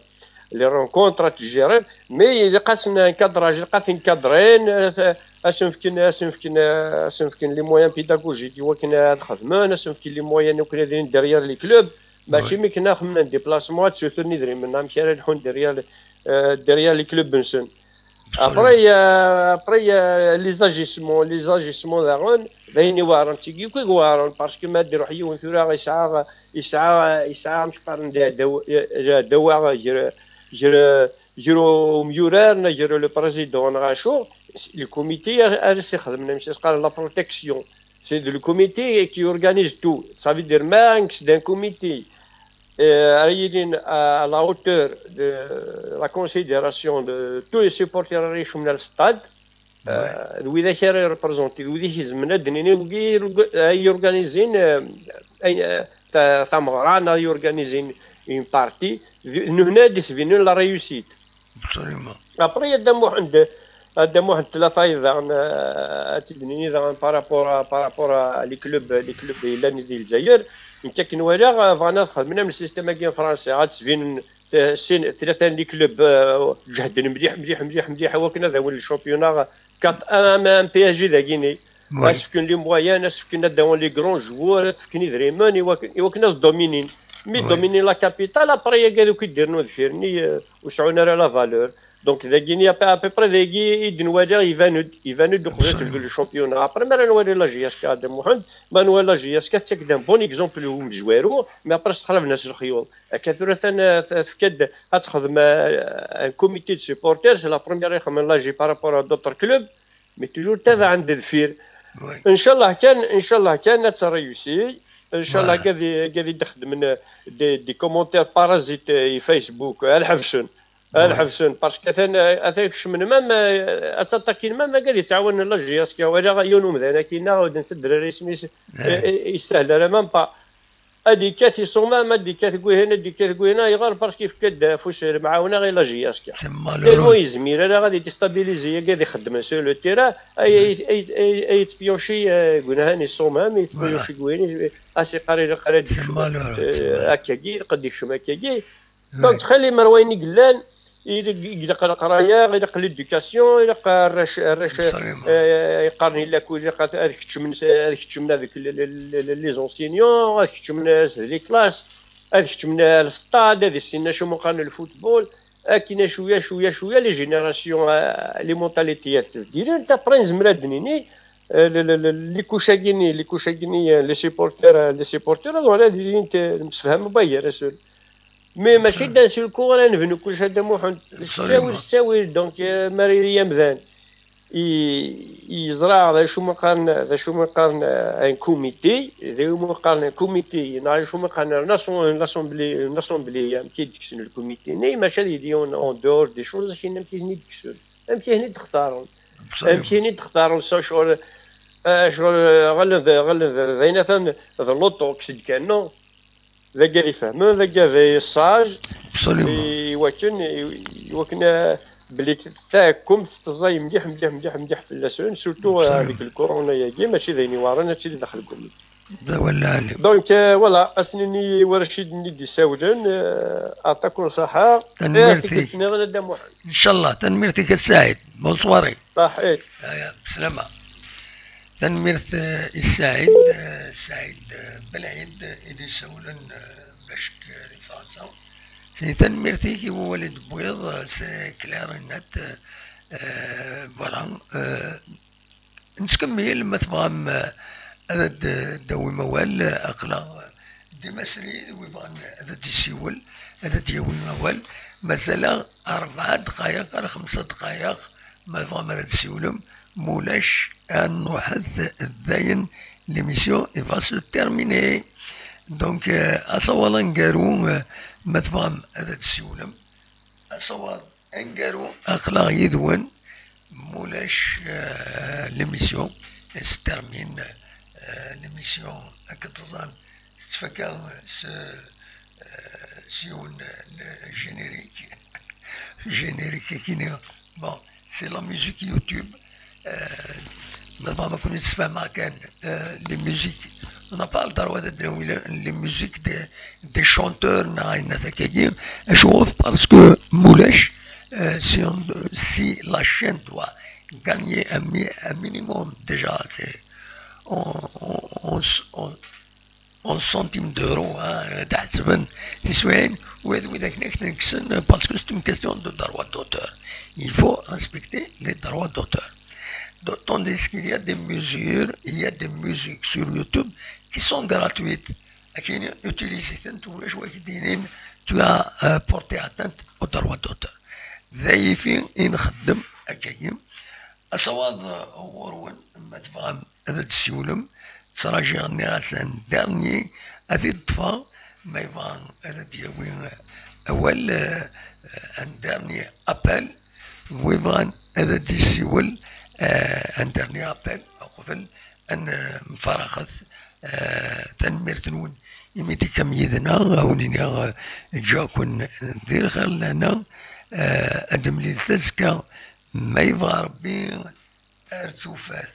les rencontres, tu gères, mais il y a un cadrage, il y a un cadre, euh, asen fken, asen fken, asen fken les moyens pédagogiques, i wakken ad xedmen, asen fken les moyens, i wakken ad ilin derrière les clubs, mačči mi kna xemmen déplacement, ad sutren idrimen, amek ara lḥun derrière, euh, derrière les clubs-nsen. Après, euh, après, euh, les agissements, les agissements daɣen, d ayen iweɛren, d tigi akk i iweɛren, parce que ma d-iruḥ yiwen tura yesɛa, yesɛa, yesɛa, amek qqaren, d aɛdaw, d aɛdaw gar, gar, gar umyurar, neɣ gar le président, neɣ acu, le comité ara, ara s-ixedmen, amek i s-qqaren, la protection. C'est le comité qui organise tout. Ça veut dire, ma nekk d'un comité, euh, ara yilin à, à la hauteur de la considération de tous les supporters ara yecmen ar stade, euh, d widak ara représenter, d widak izemren ad d-nini wigi ay organizin, euh, ay, euh, ta- tameɣra, neɣ ay organizin une partie, d- nehna ad d-isbinen la réussite. Absolument. Après, a Dda Muḥend, a Dda Muḥend, tella tayeḍ daɣen, euh, ad tt-id-nini daɣen par rapport à, par rapport à les clubs, les clubs yellan di Lezzayer. Nekk akken walaɣ, euh, bɣan ad xedmen am le système-agi en français, ad d-sbinen, euh, sin, tlata n les clubs, euh, ǧehden mliḥ, mliḥ, mliḥ, mliḥ, i wakken ad awin le championnat, quatre un, am, am P S G dagini. Ad s-fken les moyens, ad s-fken ad d-awin les grands joueurs, ad s-fken idrimen, i wakken, i wakken ad dominin. Mi dominin la capitale, après, yagi ad akk i d-irnu deffir-nni, euh, ur sɛun ara la valeur. Donc, dagini, à peu, à peu près, dagi i d-nwaliɣ, iban-d, iban-d uqbel ad tebdu le championnat. Après, mi ara nwali la J S K, a Dda Muḥend, ma nwali la J S K, tettak-d un bon exemple i umezwaru, mais après, sexraben-as lexyuḍ. Akka tura, atan, euh, tefka-d, ad texdem, euh, un comité de supporters, c'est la première i xedmen la J par rapport à d'autres clubs, mais toujours tabaɛen-d deffir. Ncallah kan, ncallah kan ad tréussi. Ncallah, gad i, gad i d-xedmen, euh, des, des commentaires parasites, euh, i Facebook, euh, ad ḥebsen. Ad ḥebsen, parce que atan, euh, atan kecmen même, euh, ad tattakin même, gad yettɛawanen la J S K, wala yiwen umdan akkin-a, ur d-nsa ddrar isem-is, euh, euh, yestahel ara même pas. Ad ikkat iṣumam, ad ikkat deg wihin, ad ikkat deg wihin, ayɣer? Parce que yefka-d afus lemɛawna i la J S K. Tellement ur yezmir ara ad idestabilizi yagi ad ixeddem sur le terrain, ay, ay, ay, ay, ay yettpionci, euh, deg unhan iṣumam, yettpionci deg wihin, as iqqar ilaq ara d-ikcem, euh, akkagi, ilaq ad d-ikcem akkagi. Donc, txil mer wayen i yellan, ilaq, ilaq leqraya, ilaq l'éducation, ilaq arrac, arrac, euh, yeqqaren ilaq, ilaq ad, ad keččmen, ad keččmen avec le, le, le, les enseignants, ad keččmen s les classes, ad keččmen le stade, ad issinen acu meqqar le football, akken cwiya, cwiya, cwiya, les générations, euh, les mentalités ad ttbeddilent. Après, nezmer ad d-nini, euh, le, le, le, les couches-agi-nni, les couches-agi-nni, euh, les supporters, euh, les supporters, ad uɣalen ad ilin, euh, msefhamen gar-asen. Mais mačči d'un seul coup ara nebnu kullec, a Dda Muḥend. Ttawil, ttawil. Donc, euh, ma ara yili amdan i, i yeẓra d acu ma qqaren, d acu ma qqaren, euh, un comité, d acu ma qqaren un comité, neɣ acu ma qqaren une assemblée, une assemblée, amek i d-kksen le comité-nni, maca ad yili en, en dehors des choses, akken amek i ten-id-kksen. Amek i ten-id-xtaren? Amek i ten-id-xtaren? Ɣallen d, ɣallen d, d ayen atan d l'autox i d-kkan, non? D agad ifehmen, d agad sage. Absolument. I wakken, i, i wakken, eh, belli taɛekkumt teẓẓay mliḥ, mliḥ, mliḥ, mliḥ fell-asen, surtout, eh, avec le corona-agi, mačči d ayen iweɛren ad tili daxel n comité. D awal lɛali. Donc, eh, voilà, ad s-nini i warrac i d-, i d-isawlen, eh, aṭak ur ṣaḥa. Tanemmirt-ik. Eh, tikkelt nniḍen a Dda Muḥend. Ncallah, tanemmirt-ik a Saɛid. Bonsoir. Ṣaḥit. Aya, bslama. Tanemmirt, eh, i Saɛid, eh, Saɛid, eh, Belɛid, eh, i d-isawlen, eh, Mlacek, eh, di Fransa. Sani tanemmirt-ik i wawal i d-tewwiḍ, eh, c'est clair et net, eh, eh, voilà, eh, nettkemmil ma tebɣam, eh, ad d-, d-tawim awal, eh, aql-aɣ, eh, dima srid, wi bɣan ad d-isiwel, ad d-yawi awal. Mazal-aɣ rebɛa ddqayeq ar xemsa ddqayeq, ma tebɣam ara d-siwlem, mulac, ad nruḥet dayen, l'émission i va se terminer. Donc, euh, asawaḍ aneggaru, euh, ma tebɣam ad d-siwlem, asawaḍ aneggaru, aql-aɣ yid-wen, mulac, euh, l'émission, elle se termine, euh, l'émission, akken teẓram, tettfaka s, euh, s yiwen, euh, le générique. Générique akini. Bon, c'est la musique YouTube. Euh, ma tebɣam ad ken-id-sfehmeɣ kan, euh, les musiques, on n'a pas le droit de dire les, les musiques des, des chanteurs, neɣ ayen akkagi. Acuɣef? Parce que mulac, euh, si, on, si la chaîne doit gagner un mi-, un minimum, déjà, c'est, on, on, on, on, en centimes d'euros, hein, ad ḥesben tiswiɛin, u ad wid akken ak ten-kksen, parce que c'est une question de droit d'auteur. Il faut respecter les droits d'auteur. Donc, tandis qu'il y a des mesures, il y a des musiques sur YouTube qui sont gratuites. Akin, utilise-tent, ulac wa k-d-inin, tu as, euh, porté atteinte au droit d'auteur. D ayen i nxeddem akkagi. Asawaḍ, uh, ɣur-wen, ma tebɣam ad d-tessiwlem, ttṛajiɣ, nniɣ-as, un dernier ad t-ṭṭfeɣ, ma yebɣa ad d-yawi, uh, awal, uh, un dernier appel, wi bɣan ad d-yessiwel, uh, un dernier appel, uqbel ad nemfaraxet. Uh, tanemmirt-nwen imi d-tekkam yid-neɣ, a wen-iniɣ, uh, ǧǧiɣ-ken di lxir lehna, uh, ad d-temlilet azekka, ma yebɣa Rebbi, ar tufat.